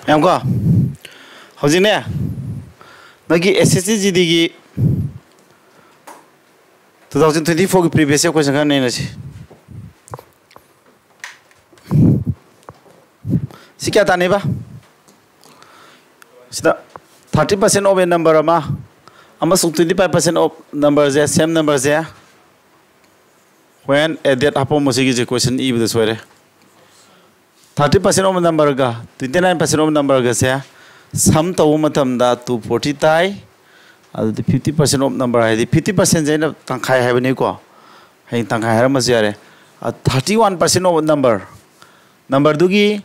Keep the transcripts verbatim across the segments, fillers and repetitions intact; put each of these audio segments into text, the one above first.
ꯌꯥꯝꯀꯣ, ꯍꯧꯖꯤꯛꯅꯦ, ꯅꯣꯏꯒꯤ S S C G Dꯒꯤ two thousand twenty fourꯒꯤ previous year question ꯈꯔ ꯅꯩꯅꯁꯤ꯫ ꯁꯤ ꯀꯌꯥ ꯇꯥꯅꯦꯕ? ꯁꯤꯗ thirty percent of a number ꯑꯃ ꯑꯃꯁꯨꯡ twenty five percent of numberꯁꯦ, same numberꯁꯦ, when added ꯍꯥꯄꯝꯃꯣ꯫ ꯁꯤꯒꯤꯁꯦ question ꯏꯕꯗ ꯁꯣꯏꯔꯦ꯫ Thirty percent of numberꯒ twenty nine percent of numberꯒꯁꯦ sum ꯇꯧꯕ ꯃꯇꯝꯗ two forty ꯇꯥꯏ꯫ ꯑꯗꯨꯗꯤ fifty percent of number ꯍꯥꯏꯗꯤ fifty percentꯁꯦ ꯑꯩꯅ ꯇꯪꯈꯥꯏ ꯍꯥꯏꯕꯅꯤꯀꯣ, ꯍꯌꯦꯡ ꯇꯪꯈꯥꯏ ꯍꯥꯏꯔꯝꯃꯁꯨ ꯌꯥꯔꯦ꯫ Thirty one percent of number, numberꯗꯨꯒꯤ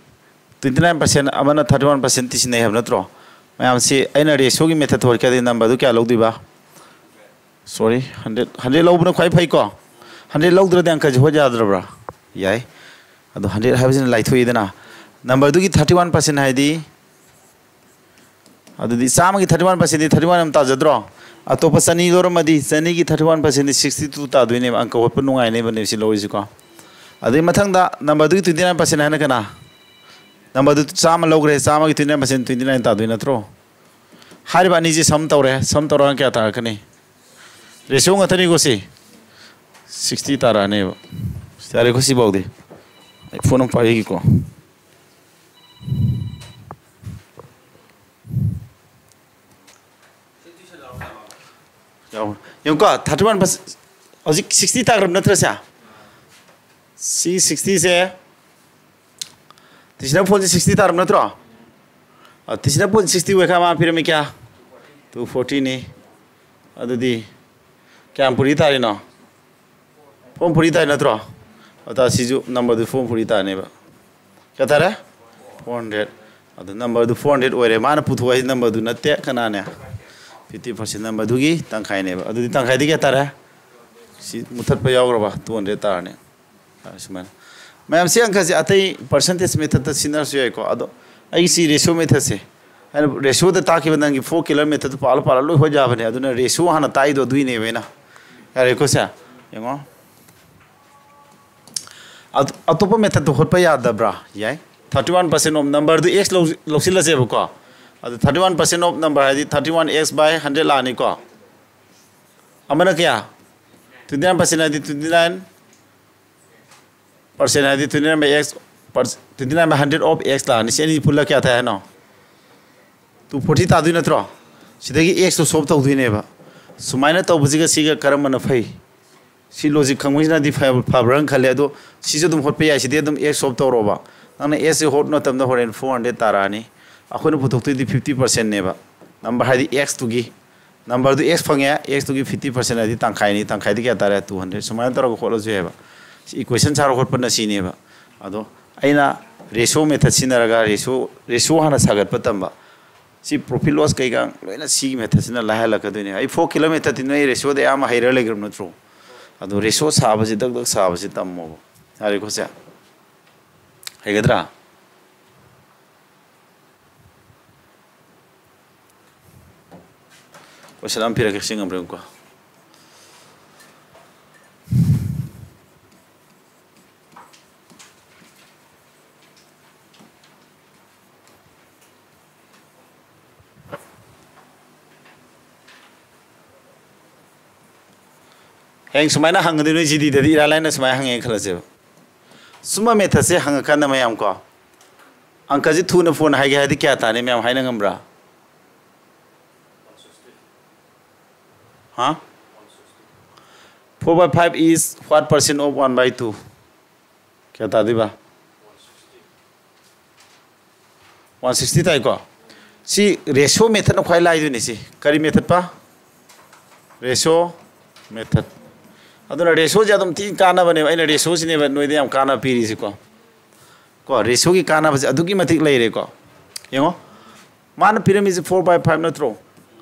twenty nine percent ꯑꯃꯅ thirty one percent ꯇꯤ ꯁꯤꯟꯅꯩ ꯍꯥꯏꯕ ꯅꯠꯇ꯭ꯔꯣ? ꯃꯌꯥꯝꯁꯤ ꯑꯩꯅ ratioꯒꯤ method ꯍꯣꯠꯀꯦꯗꯤ numberꯗꯨ ꯀꯌꯥ ꯂꯧꯗꯣꯏꯕ? Sorry, hundred, hundred ꯂꯧꯕꯅ ꯈ꯭ꯋꯥꯏ ꯐꯩꯀꯣ꯫ Hundred ꯂꯧꯗ꯭ꯔꯗꯤ ꯑꯪꯀꯁꯦ ꯍꯣꯠ ꯌꯥꯗ꯭ꯔꯕ꯭ꯔꯥ? ꯌꯥꯏ꯫ ꯑꯗꯣ hundred ꯍꯥꯏꯕꯁꯤꯅ ꯂꯥꯏꯊꯣꯛꯏꯗꯅ, numberꯗꯨꯒꯤ thirty one percent ꯍꯥꯏꯗꯤ, ꯑꯗꯨꯗꯤ ꯆꯥꯝꯃꯒꯤ thirty one percentꯗꯤ thirty one ꯑꯃ ꯇꯥꯖꯗ꯭ꯔꯣ? ꯑꯇꯣꯞꯄ ꯆꯅꯤ ꯂꯧꯔꯝꯃꯗꯤ ꯆꯅꯤꯒꯤ thirty one percentꯗꯤ sixty two ꯇꯥꯗꯣꯏꯅꯦꯕ꯫ ꯑꯪꯀ ꯍꯣꯠꯄ ꯅꯨꯡꯉꯥꯏꯅꯦꯕ ꯁꯤ ꯂꯧꯔꯤꯁꯤꯀꯣ꯫ ꯑꯗꯩ ꯃꯊꯪꯗ numberꯗꯨꯒꯤ twenty nine percent ꯍꯥꯏꯅ ꯀꯅꯥ? Numberꯗꯨ ꯆꯥꯝꯃ ꯂꯧꯈ꯭ꯔꯦ, ꯆꯥꯝꯃꯒꯤ twenty nine percent twenty nine ꯇꯥꯗꯣꯏ ꯅꯠꯇ꯭ꯔꯣ? ꯍꯥꯏꯔꯤꯕ ꯑꯅꯤꯁꯤ sum ꯇꯧꯔꯦ, sum ꯇꯧꯔꯒ ꯀꯌꯥ ꯇꯥꯔꯛꯀꯅꯤ? Ratio ꯉꯥꯛꯇꯅꯤꯀꯣ ꯁꯤ꯫ Sixty ꯇꯥꯔꯛꯑꯅꯦꯕ꯫ ꯌꯥꯔꯦꯀꯣ ꯁꯤꯐꯥꯎꯗꯤ꯫ ꯑꯩ phone ꯑꯃ ꯄꯥꯏꯈꯤꯒꯦꯀꯣ꯫ ꯌꯥꯎ-, ꯌꯦꯡꯉꯨꯀꯣ, thirty one percent, ꯍꯧꯖꯤꯛ sixty ꯇꯥꯈ꯭ꯔꯕ ꯅꯠꯇ꯭ꯔꯥ ꯁꯦ? ꯁꯤ sixtyꯁꯦ, decimal pointꯁꯦ sixty ꯇꯥꯔꯕ ꯅꯠꯇ꯭ꯔꯣ? ꯑ, decimal point sixty ꯑꯣꯏꯈ꯭ꯔ ꯃꯥ ꯄꯤꯔꯝꯃꯤ ꯀꯌꯥ? Two fortyꯅꯤ꯫ ꯑꯗꯨꯗꯤ ꯀꯌꯥꯝ forty ꯇꯥꯔꯤꯅꯣ? Four forty ꯇꯥꯔꯤ ꯅꯠꯇ꯭ꯔꯣ? ꯑꯗ ꯁꯤꯁꯨ numberꯗꯨ four forty ꯇꯥꯔꯅꯦꯕ꯫ ꯀꯌꯥ ꯇꯥꯔꯦ? Four hundred꯫ ꯑꯗꯨ numberꯗꯨ four hundred ꯑꯣꯏꯔꯦ꯫ ꯃꯥꯅ ꯄꯨꯊꯣꯛ ꯍꯥꯏꯁꯤ numberꯗꯨ ꯅꯠꯇꯦ, ꯀꯅꯥꯅꯦ? Fifty percent numberꯗꯨꯒꯤ ꯇꯪꯈꯥꯏꯅꯦꯕ꯫ ꯑꯗꯨꯗꯤ ꯇꯪꯈꯥꯏꯗꯤ ꯀꯌꯥ ꯇꯥꯔꯦ? ꯁꯤ ꯃꯨꯊꯠꯄ ꯌꯥꯎꯈ꯭ꯔꯕ? Two hundred ꯇꯥꯔꯅꯤ꯫ ꯑ, ꯁꯨꯃꯥꯏꯅ꯫ ꯃꯌꯥꯝ, ꯁꯤ ꯑꯪꯀꯁꯦ ꯑꯇꯩ percentage methodꯇ ꯁꯤꯖꯤꯟꯅꯔꯁꯨ ꯌꯥꯏꯀꯣ꯫ ꯑꯗꯣ ꯑꯩꯒꯤ ꯁꯤ ratio methodꯁꯦ, ꯑꯩꯅ ratioꯗ ꯇꯥꯛꯈꯤꯕ ꯅꯪꯒꯤ four ꯀꯤꯂꯔ methodꯇꯨ ꯄꯥꯜꯂ ꯄꯥꯜꯂ ꯂꯣꯏ ꯍꯣꯠ ꯌꯥꯕꯅꯦ꯫ ꯑꯗꯨꯅ ratio ꯍꯥꯟꯅ ꯇꯥꯛꯏꯗꯣ ꯑꯗꯨꯏꯅꯦꯕ ꯑꯩꯅ꯫ ꯌꯥꯔꯦꯀꯣ ꯁꯦ? ꯌꯦꯡꯉꯣ꯫ ꯑꯇꯣꯞꯄ methodꯇꯣ ꯍꯣꯠꯄ ꯌꯥꯗꯕ꯭ꯔꯥ? ꯌꯥꯏ꯫ Thirty one percent of number do x ꯂꯧ-, ꯂꯧꯁꯤꯜꯂꯁꯦꯕꯀꯣ꯫ ꯑꯗꯨ thirty one percent of number ꯍꯥꯏꯗꯤ thirty one x by hundred ꯂꯥꯛꯑꯅꯤꯀꯣ꯫ ꯑꯃꯅ ꯀꯌꯥ? Twenty nine percent ꯍꯥꯏꯗꯤ twenty nine percent ꯍꯥꯏꯗꯤ twenty nine by x, twenty nine by hundred of x ꯂꯥꯛꯑꯅꯤ꯫ ꯁꯤ ꯑꯅꯤ ꯄꯨꯜꯂ ꯀꯌꯥ ꯇꯥꯏ ꯍꯥꯏꯅꯣ? Two forty ꯇꯥꯗꯣꯏ ꯅꯠꯇ꯭ꯔꯣ? ꯁꯤꯗꯒꯤ x ꯇꯣ solve ꯇꯧꯗꯣꯏꯅꯦꯕ꯫ ꯁꯨꯃꯥꯏꯅ ꯇꯧꯕꯁꯤꯒ ꯁꯤꯒ ꯀꯔꯝꯕꯅ ꯐꯩ? ꯁꯤ logic ꯈꯪꯕꯁꯤꯅꯗꯤ ꯐ-, ꯐꯕ꯭ꯔꯥꯅ ꯈꯜꯂꯦ꯫ ꯑꯗꯣ ꯁꯤꯁꯨ ꯑꯗꯨꯝ ꯍꯣꯠꯄ ꯌꯥꯏ꯫ ꯁꯤꯗꯤ ꯑꯗꯨꯝ x solve ꯇꯧꯔꯣꯕ꯫ ꯅꯪꯅ x ꯁꯦ ꯍꯣꯠꯄ ꯃꯇꯝꯗ ꯍꯣꯔꯦꯟ four hundred ꯇꯥꯔꯛꯑꯅꯤ꯫ ꯑꯩꯈꯣꯏꯅ ꯄꯨꯊꯣꯛꯇꯣꯏꯗꯤ fifty percent ꯅꯦꯕ꯫ Number ꯍꯥꯏꯗꯤ x ꯇꯨꯒꯤ꯫ Number ꯗꯨ x ꯐꯪꯉꯦ, x ꯇꯨꯒꯤ fifty percent ꯍꯥꯏꯗꯤ ꯇꯪꯈꯥꯏꯅꯤ꯫ ꯇꯪꯈꯥꯏꯗꯤ ꯀꯌꯥ ꯇꯥꯔꯦ? Two hundred꯫ ꯁꯨꯃꯥꯏꯅ ꯇꯧꯔꯒ ꯍꯣꯠꯂꯁꯨ ꯌꯥꯏꯕ꯫ ꯁꯤ equation ꯁꯥꯔ ꯍꯣꯠꯄꯅ ꯁꯤꯅꯦꯕ꯫ ꯑꯗꯣ ꯑꯩꯅ ratio method ꯁꯤꯖꯤꯟꯅꯔꯒ ratio, ratio ꯍꯥꯟꯅ ꯁꯥꯒꯠꯄ ꯇꯝꯕ꯫ ꯁꯤ profit loss ꯀꯩꯀꯥ ꯂꯣꯏꯅ ꯁꯤꯒꯤ method ꯁꯤꯅ ꯂꯥꯏꯍꯜꯂꯛꯀꯗꯣꯏꯅꯦ꯫ ꯑꯩ formula method ꯇꯤ ꯅꯣꯏ ratio ꯗ ꯑꯌꯥꯝꯕ ꯍꯩꯔ ꯂꯩꯈ꯭ꯔꯕ ꯅꯠꯇ꯭ꯔꯣ? ꯑꯗꯣ ratio ꯁꯥꯕꯁꯤ ꯗꯛ ꯗꯛ ꯁꯥꯕꯁꯤ ꯇꯝꯃꯣꯕ꯫ ꯌꯥꯔꯦꯀꯣ ꯁꯦ? ꯍꯩꯒꯗ꯭ꯔꯥ? Question ꯑꯃ ꯄꯤꯔꯛꯀꯦ, ꯁꯤ ꯉꯝꯕ꯭ꯔꯥ ꯌꯦꯡꯉꯨꯀꯣ꯫ ꯍꯌꯦꯡ ꯁꯨꯃꯥꯏꯅ ꯍꯪꯉꯗꯤ ꯅꯣꯏ G D ꯗꯗꯤ ꯏꯔꯥꯏ ꯂꯥꯏꯅ ꯁꯨꯃꯥꯏꯅ ꯍꯪꯉꯦ ꯈꯜꯂꯁꯦꯕ꯫ ꯁꯨꯝꯕ method ꯁꯦ ꯍꯪꯉꯀꯥꯟꯗ ꯃꯌꯥꯝ ꯀꯣ, ꯑꯪꯀꯁꯤ ꯊꯨꯅ ꯐꯣꯟ ꯍꯥꯏꯒꯦ ꯍꯥꯏꯗꯤ ꯀꯌꯥ ꯇꯥꯅꯤ ꯃꯌꯥꯝ ꯍꯥꯏꯅ ꯉꯝꯕ꯭ꯔꯥ? ꯍꯥ? Four by five is what percent of one by two? ꯀꯌꯥ ꯇꯥꯗꯣꯏꯕ? One sixty ꯇꯥꯏꯀꯣ? ꯁꯤ ratio method ꯅ ꯈ꯭ꯋꯥꯏ ꯂꯥꯏꯗꯣꯏꯅꯦ꯫ ꯁꯤ ꯀꯔꯤ method ꯄ? Ratio method꯫ ꯑꯗꯨꯅ ratio ꯁꯦ ꯑꯗꯨꯝ ꯊꯤ ꯀꯥꯟꯅꯕꯅꯦꯕ꯫ ꯑꯩꯅ ratio ꯁꯤꯅꯦꯕ ꯅꯣꯏꯗ ꯌꯥꯝ ꯀꯥꯟꯅꯕ ꯄꯤꯔꯤꯁꯤꯀꯣ꯫ ꯀꯣ, ratio ꯒꯤ ꯀꯥꯟꯅꯕꯁꯦ ꯑꯗꯨꯛꯀꯤ ꯃꯇꯤꯛ ꯂꯩꯔꯦꯀꯣ꯫ ꯌꯦꯡꯉꯣ, ꯃꯥꯅ ꯄꯤꯔꯝꯃꯤꯁꯦ four by five ꯅꯠꯇ꯭ꯔꯣ?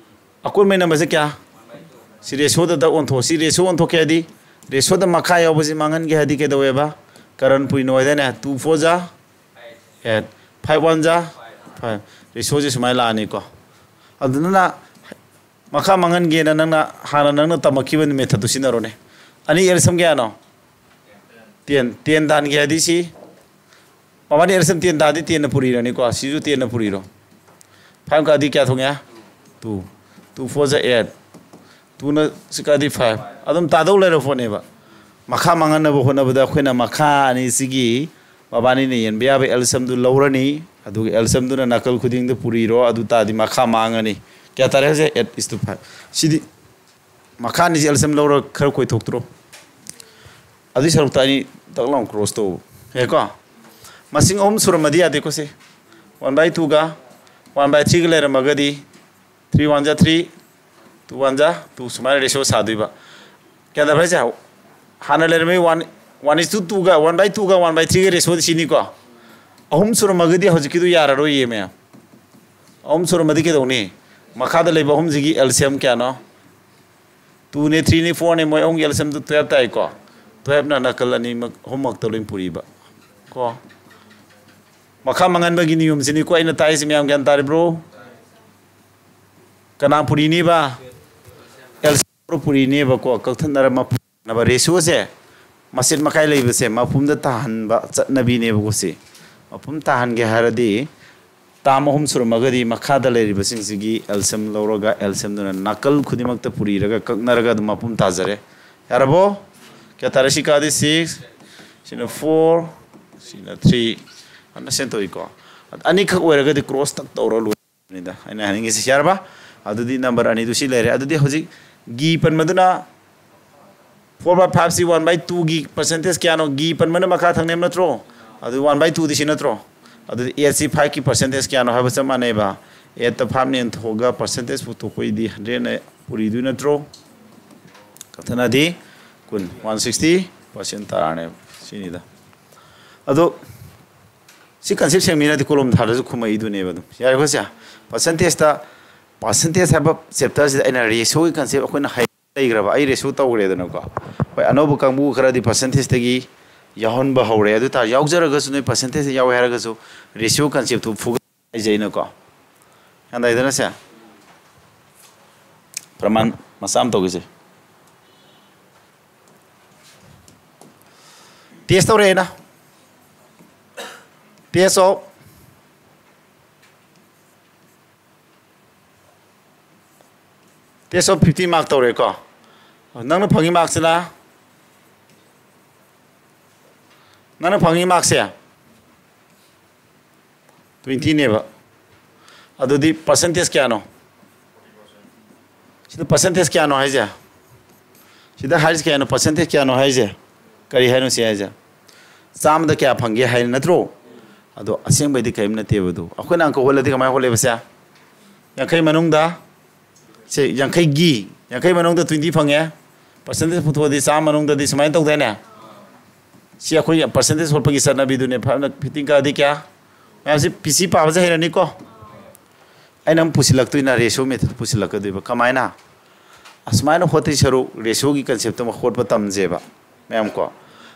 ꯑꯀꯣꯟꯕꯩ number ꯁꯦ ꯀꯌꯥ? ꯁꯤ ratio ꯗ ꯗꯛ ꯑꯣꯟꯊꯣꯛ꯫ ꯁꯤ ratio ꯑꯣꯟꯊꯣꯛꯀꯦ ꯍꯥꯏꯗꯤ ratio ꯗ ꯃꯈꯥ ꯌꯥꯎꯕꯁꯤ ꯃꯥꯡꯍꯟꯒꯦ ꯍꯥꯏꯗꯤ ꯀꯩꯗꯧꯋꯦꯕ? ꯀꯔꯟ ꯄꯨꯏꯅ ꯑꯣꯏꯗꯣꯏꯅꯦ꯫ Two four ꯖꯥ eight, five one ꯖꯥ five꯫ Ratio ꯁꯦ ꯁꯨꯃꯥꯏꯅ ꯂꯥꯛꯑꯅꯤꯀꯣ꯫ ꯑꯗꯨꯅ ꯃꯈꯥ ꯃꯥꯡꯍꯟꯒꯦꯅ ꯅꯪꯅ ꯍꯥꯟꯅ ꯅꯪꯅ ꯇꯝꯃꯛꯈꯤꯕ method ꯇꯨ ꯁꯤꯖꯤꯟꯅꯔꯣꯅꯦ꯫ ꯑꯅꯤ ꯑꯦꯜ ꯁꯝ ꯀꯌꯥꯅꯣ? Ten꯫ Ten ꯇꯥꯟꯒꯦ ꯍꯥꯏꯗꯤ ꯁꯤ ꯃꯕꯥꯅꯤ L C M ten ꯇꯥꯗꯤ ten ꯅ ꯄꯨꯔꯤꯔꯅꯤꯀꯣ, ꯁꯤꯁꯨ ten ꯅ ꯄꯨꯔꯤꯔꯣ? Five ꯀꯥꯗꯤ ꯀꯌꯥ ꯊꯣꯛꯉꯦ? Two. Two four ꯖ eight. Two ꯅ ꯁꯤ ꯀꯥꯗꯤ five. ꯑꯗꯨꯝ ꯇꯥꯗꯧ ꯂꯩꯔ ꯄꯣꯠꯅꯦꯕ꯫ ꯃꯈꯥ ꯃꯥꯡꯍꯟꯅꯕ ꯍꯣꯠꯅꯕꯗ ꯑꯩꯈꯣꯏꯅ ꯃꯈꯥ ꯑꯅꯤꯁꯤꯒꯤ ꯃꯕꯥꯅꯤꯅ ꯌꯦꯟꯕ ꯌꯥꯕ L C M ꯗꯨ ꯂꯧꯔꯅꯤ, ꯑꯗꯨꯒ L C M ꯗꯨꯅ ꯅꯥꯀꯜ ꯈꯨꯗꯤꯡꯗ ꯄꯨꯔꯤꯔꯣ, ꯑꯗꯨ ꯇꯥꯔꯗꯤ ꯃꯈꯥ ꯃꯥꯡꯉꯅꯤ꯫ ꯀꯌꯥ ꯇꯥꯔꯦ ꯍꯧꯖꯤꯛ? Eight is to five. ꯁꯤꯗꯤ ꯃꯈꯥ ꯑꯅꯤꯁꯤ L C M ꯂꯧꯔꯒ ꯈꯔ ꯀꯣꯏꯊꯣꯛꯇ꯭ꯔꯣ? ꯑꯗꯨꯏ ꯁꯔꯨꯛꯇ ꯑꯅꯤ ꯇꯛ ꯂꯥꯎꯅ cross ꯇꯧ꯫ ꯌꯥꯏꯀꯣ? ꯃꯁꯤꯡ ꯑꯍꯨꯝ ꯁꯨꯔꯝꯃꯗꯤ ꯌꯥꯗꯦꯀꯣ ꯁꯤ꯫ One by two ꯒ one by three ꯒ ꯂꯩꯔꯝꯃꯒꯗꯤ three one ꯖ three, two one ꯖ two ꯁꯨꯃꯥꯏꯅ ratio ꯁꯥꯗꯣꯏꯕ꯫ ꯒ꯭ꯌꯥꯟ ꯇꯥꯕ꯭ꯔꯥ ꯍꯥꯏꯁꯦ? ꯍꯥꯟꯅ ꯂꯩꯔꯝꯃꯤ one, one is to two ꯒ one by two ꯒ one by three ꯒ ratio ꯁꯤꯅꯤꯀꯣ꯫ ꯑꯍꯨꯝ ꯁꯨꯔꯝꯃꯒꯗꯤ ꯍꯧꯖꯤꯛꯀꯤꯗꯨ ꯌꯥꯔꯔꯣꯏꯌꯦ ꯃꯌꯥꯝ꯫ ꯑꯍꯨꯝ ꯁꯨꯔꯝꯃꯗꯤ ꯀꯩꯗꯧꯅꯤ? ꯃꯈꯥꯗ ꯂꯩꯕ ꯑꯍꯨꯝꯁꯤꯒꯤ L C M ꯀꯌꯥꯅꯣ? Two ꯅꯦ, three ꯅꯦ, four ꯅꯦ, ꯃꯣꯏ ꯑꯍꯨꯝꯒꯤ L C M ꯗꯨ twelve ꯇꯥꯏꯀꯣ꯫ Twelve ꯅ ꯅꯥꯀꯜ ꯑꯅꯤꯃꯛ ꯑꯍꯨꯝꯃꯛꯇ ꯂꯣꯏ ꯄꯨꯔꯤꯕ ꯀꯣ꯫ ꯃꯈꯥ ꯃꯥꯡꯍꯟꯕꯒꯤ ꯅꯤꯌꯣꯝꯁꯤꯅꯤꯀꯣ ꯑꯩꯅ ꯇꯥꯛꯏꯁꯤ, ꯃꯌꯥꯝ ꯒ꯭ꯌꯥꯟ ꯇꯥꯔꯤꯕ꯭ꯔꯣ? ꯀꯅꯥ ꯄꯨꯔꯤꯅꯦꯕ? L C M ꯄꯨꯔꯤꯅꯦꯕꯀꯣ꯫ ꯀꯛꯊꯠꯅꯔ ꯃꯄꯨꯝ ꯇꯥꯅꯕ ratio ꯁꯦ, ꯃꯆꯦꯠ ꯃꯀꯥꯏ ꯂꯩꯕꯁꯦ ꯃꯄꯨꯝꯗ ꯇꯥꯍꯟꯕ ꯆꯠꯅꯕꯤꯅꯦꯕꯀꯣ ꯁꯤ꯫ ꯃꯄꯨꯝ ꯇꯥꯍꯟꯒꯦ ꯍꯥꯏꯔꯗꯤ term ꯑꯍꯨꯝ ꯁꯨꯔꯝꯃꯒꯗꯤ ꯃꯈꯥꯗ ꯂꯩꯔꯤꯕꯁꯤꯡꯁꯤꯒꯤ L C M ꯂꯧꯔꯒ L C M ꯗꯨꯅ ꯅꯥꯀꯜ ꯈꯨꯗꯤꯡꯃꯛꯇ ꯄꯨꯔꯤꯔꯒ ꯀꯛꯅꯔꯒ ꯑꯗꯨꯝ ꯃꯄꯨꯝ ꯇꯥꯖꯔꯦ꯫ ꯌꯥꯔꯕꯣ? ꯀꯌꯥ ꯇꯥꯔꯦ? ꯁꯤ ꯀꯥꯗꯤ six, ꯁꯤꯅ four, ꯁꯤꯅ three꯫ ꯑꯗꯨꯅ ꯁꯦꯝꯗꯣꯛꯏꯀꯣ꯫ ꯑꯅꯤꯈꯛ ꯑꯣꯏꯔꯒꯗꯤ cross ꯇꯛ ꯇꯧꯔ ꯂꯣꯏꯔꯦ꯫ ꯅꯤꯗ ꯑꯩꯅ ꯍꯥꯏꯅꯤꯡꯉꯤꯁꯤ, ꯌꯥꯔꯕ? ꯑꯗꯨꯗꯤ number ꯑꯅꯤꯗꯨ ꯁꯤ ꯂꯩꯔꯦ꯫ ꯑꯗꯨꯗꯤ ꯍꯧꯖꯤꯛ ꯒꯤ ꯄꯟꯕꯗꯨꯅ four by five ꯁꯤ one by two ꯒꯤ percentage ꯀꯌꯥꯅꯣ? ꯒꯤ ꯄꯟꯕꯅ ꯃꯈꯥ ꯊꯪꯅꯦꯕ ꯅꯠꯇ꯭ꯔꯣ? ꯑꯗꯨ one by two ꯗꯤ ꯁꯤ ꯅꯠꯇ꯭ꯔꯣ? ꯑꯗꯨꯗꯤ eight ꯁꯤ five ꯀꯤ percentage ꯀꯌꯥꯅꯣ ꯍꯥꯏꯕ ꯆꯞ ꯃꯥꯟꯅꯩꯕ꯫ Eight ꯇ five ꯅ ꯌꯦꯟꯊꯣꯛꯑꯒ percentage ꯄꯨꯊꯣꯛꯄꯩꯗꯤ hundred ꯅ ꯄꯨꯔꯤꯗꯣꯏ ꯅꯠꯇ꯭ꯔꯣ? ꯀꯛꯊꯠꯅꯗꯤ ꯀꯨꯟ, one sixty percent ꯇꯥꯔꯅꯦꯕ꯫ ꯁꯤꯅꯤꯗ꯫ ꯑꯗꯣ ꯁꯤ concept ꯁꯦꯝꯃꯤꯅꯗꯤ ꯀꯣꯂꯣꯝ ꯊꯥꯗ꯭ꯔꯁꯨ ꯈꯨꯝꯃꯛꯏꯗꯨꯅꯦꯕ ꯑꯗꯨꯝ꯫ ꯌꯥꯔꯦꯀꯣ ꯁꯦ? Percentage ꯇ, percentage ꯍꯥꯏꯕ chapter ꯁꯤꯗ ꯑꯩꯅ ratio ꯒꯤ concept ꯑꯩꯈꯣꯏꯅ ꯍꯩ ꯂꯩꯈ꯭ꯔꯕ, ꯑꯩ ratio ꯇꯧꯈ꯭ꯔꯦꯗꯅꯀꯣ꯫ ꯍꯣꯏ, ꯑꯅꯧꯕ ꯀꯥꯡꯕꯨ ꯈꯔꯗꯤ percentage ꯇꯒꯤ ꯌꯥꯎꯍꯟꯕ ꯍꯧꯔꯦ꯫ ꯑꯗꯨ ꯇꯥꯔꯁꯨ ꯌꯥꯎꯖꯔꯒꯁꯨ ꯅꯣꯏ percentage ꯇ ꯌꯥꯎꯋꯦ ꯍꯥꯏꯔꯒꯁꯨ ratio concept ꯇꯨ ꯐꯨꯒꯠ ꯍꯥꯏꯖꯩꯅꯀꯣ꯫ ꯒ꯭ꯌꯥꯟ ꯇꯥꯏꯗꯅ ꯁꯦ? ꯄ꯭ꯔꯃꯥꯟ ꯃꯆꯥ ꯑꯃ ꯇꯧꯒꯦꯁꯦ꯫ Test ꯇꯧꯔꯦ ꯑꯩꯅ꯫ Test of, test of fifty mark ꯇꯧꯔꯦꯀꯣ꯫ ꯅꯪꯅ ꯐꯪꯉꯤ markꯁꯤꯅ, ꯅꯪꯅ ꯐꯪꯉꯤ markꯁꯦ twentyꯅꯦꯕ꯫ ꯑꯗꯨꯗꯤ percentage ꯀꯌꯥꯅꯣ? ꯁꯤꯗ percentage ꯀꯌꯥꯅꯣ ꯍꯥꯏꯁꯦ? ꯁꯤꯗ ꯍꯥꯏꯔꯤꯁꯦ ꯀꯌꯥꯅꯣ? Percentage ꯀꯌꯥꯅꯣ ꯍꯥꯏꯁꯦ? ꯀꯔꯤ ꯍꯥꯏꯅꯣ ꯁꯤ ꯍꯥꯏꯁꯦ? ꯆꯥꯝꯃꯗ ꯀꯌꯥ ꯐꯪꯒꯦ ꯍꯥꯏꯅ ꯅꯠꯇ꯭ꯔꯣ? ꯑꯗꯣ ꯑꯁꯦꯡꯕꯩꯗꯤ ꯀꯔꯤꯝ ꯅꯠꯇꯦꯕ꯫ ꯑꯗꯨ ꯑꯩꯈꯣꯏꯅ ꯑꯪꯀ ꯍꯣꯠꯂꯗꯤ ꯀꯃꯥꯏꯅ ꯍꯣꯠꯂꯦꯕ ꯁꯦ? ꯌꯥꯡꯈꯩ ꯃꯅꯨꯡꯗ, ꯁꯦ, ꯌꯥꯡꯈꯩꯒꯤ, ꯌꯥꯡꯈꯩ ꯃꯅꯨꯡꯗ twenty ꯐꯪꯉꯦ꯫ Percentage ꯄꯨꯊꯣꯛꯑꯗꯤ ꯆꯥꯝꯃ ꯃꯅꯨꯡꯗꯗꯤ ꯁꯨꯃꯥꯏꯅ ꯇꯧꯗꯥꯏꯅꯦ? ꯁꯤ ꯑꯩꯈꯣꯏꯒꯤ percentage ꯍꯣꯠꯄꯒꯤ ꯆꯠꯅꯕꯤꯗꯨꯅꯦ꯫ ꯐꯖꯅ fifty ꯀꯛꯑꯗꯤ ꯀꯌꯥ? ꯃꯌꯥꯝꯁꯤ P C ꯄꯥꯕꯁꯦ ꯍꯩꯔꯅꯤꯀꯣ? ꯑꯩꯅ ꯑꯃꯨꯛ ꯄꯨꯁꯤꯜꯂꯛꯇꯣꯏꯅ ratio method ꯄꯨꯁꯤꯜꯂꯛꯀꯗꯣꯏꯕ꯫ ꯀꯃꯥꯏꯅ? ꯑꯁꯨꯃꯥꯏꯅ ꯍꯣꯠꯇꯣꯏ ꯁꯔꯨꯛ ratioꯒꯤ concept ꯑꯃ ꯍꯣꯠꯄ ꯇꯝꯁꯦꯕ ꯃꯌꯥꯝ ꯀꯣ꯫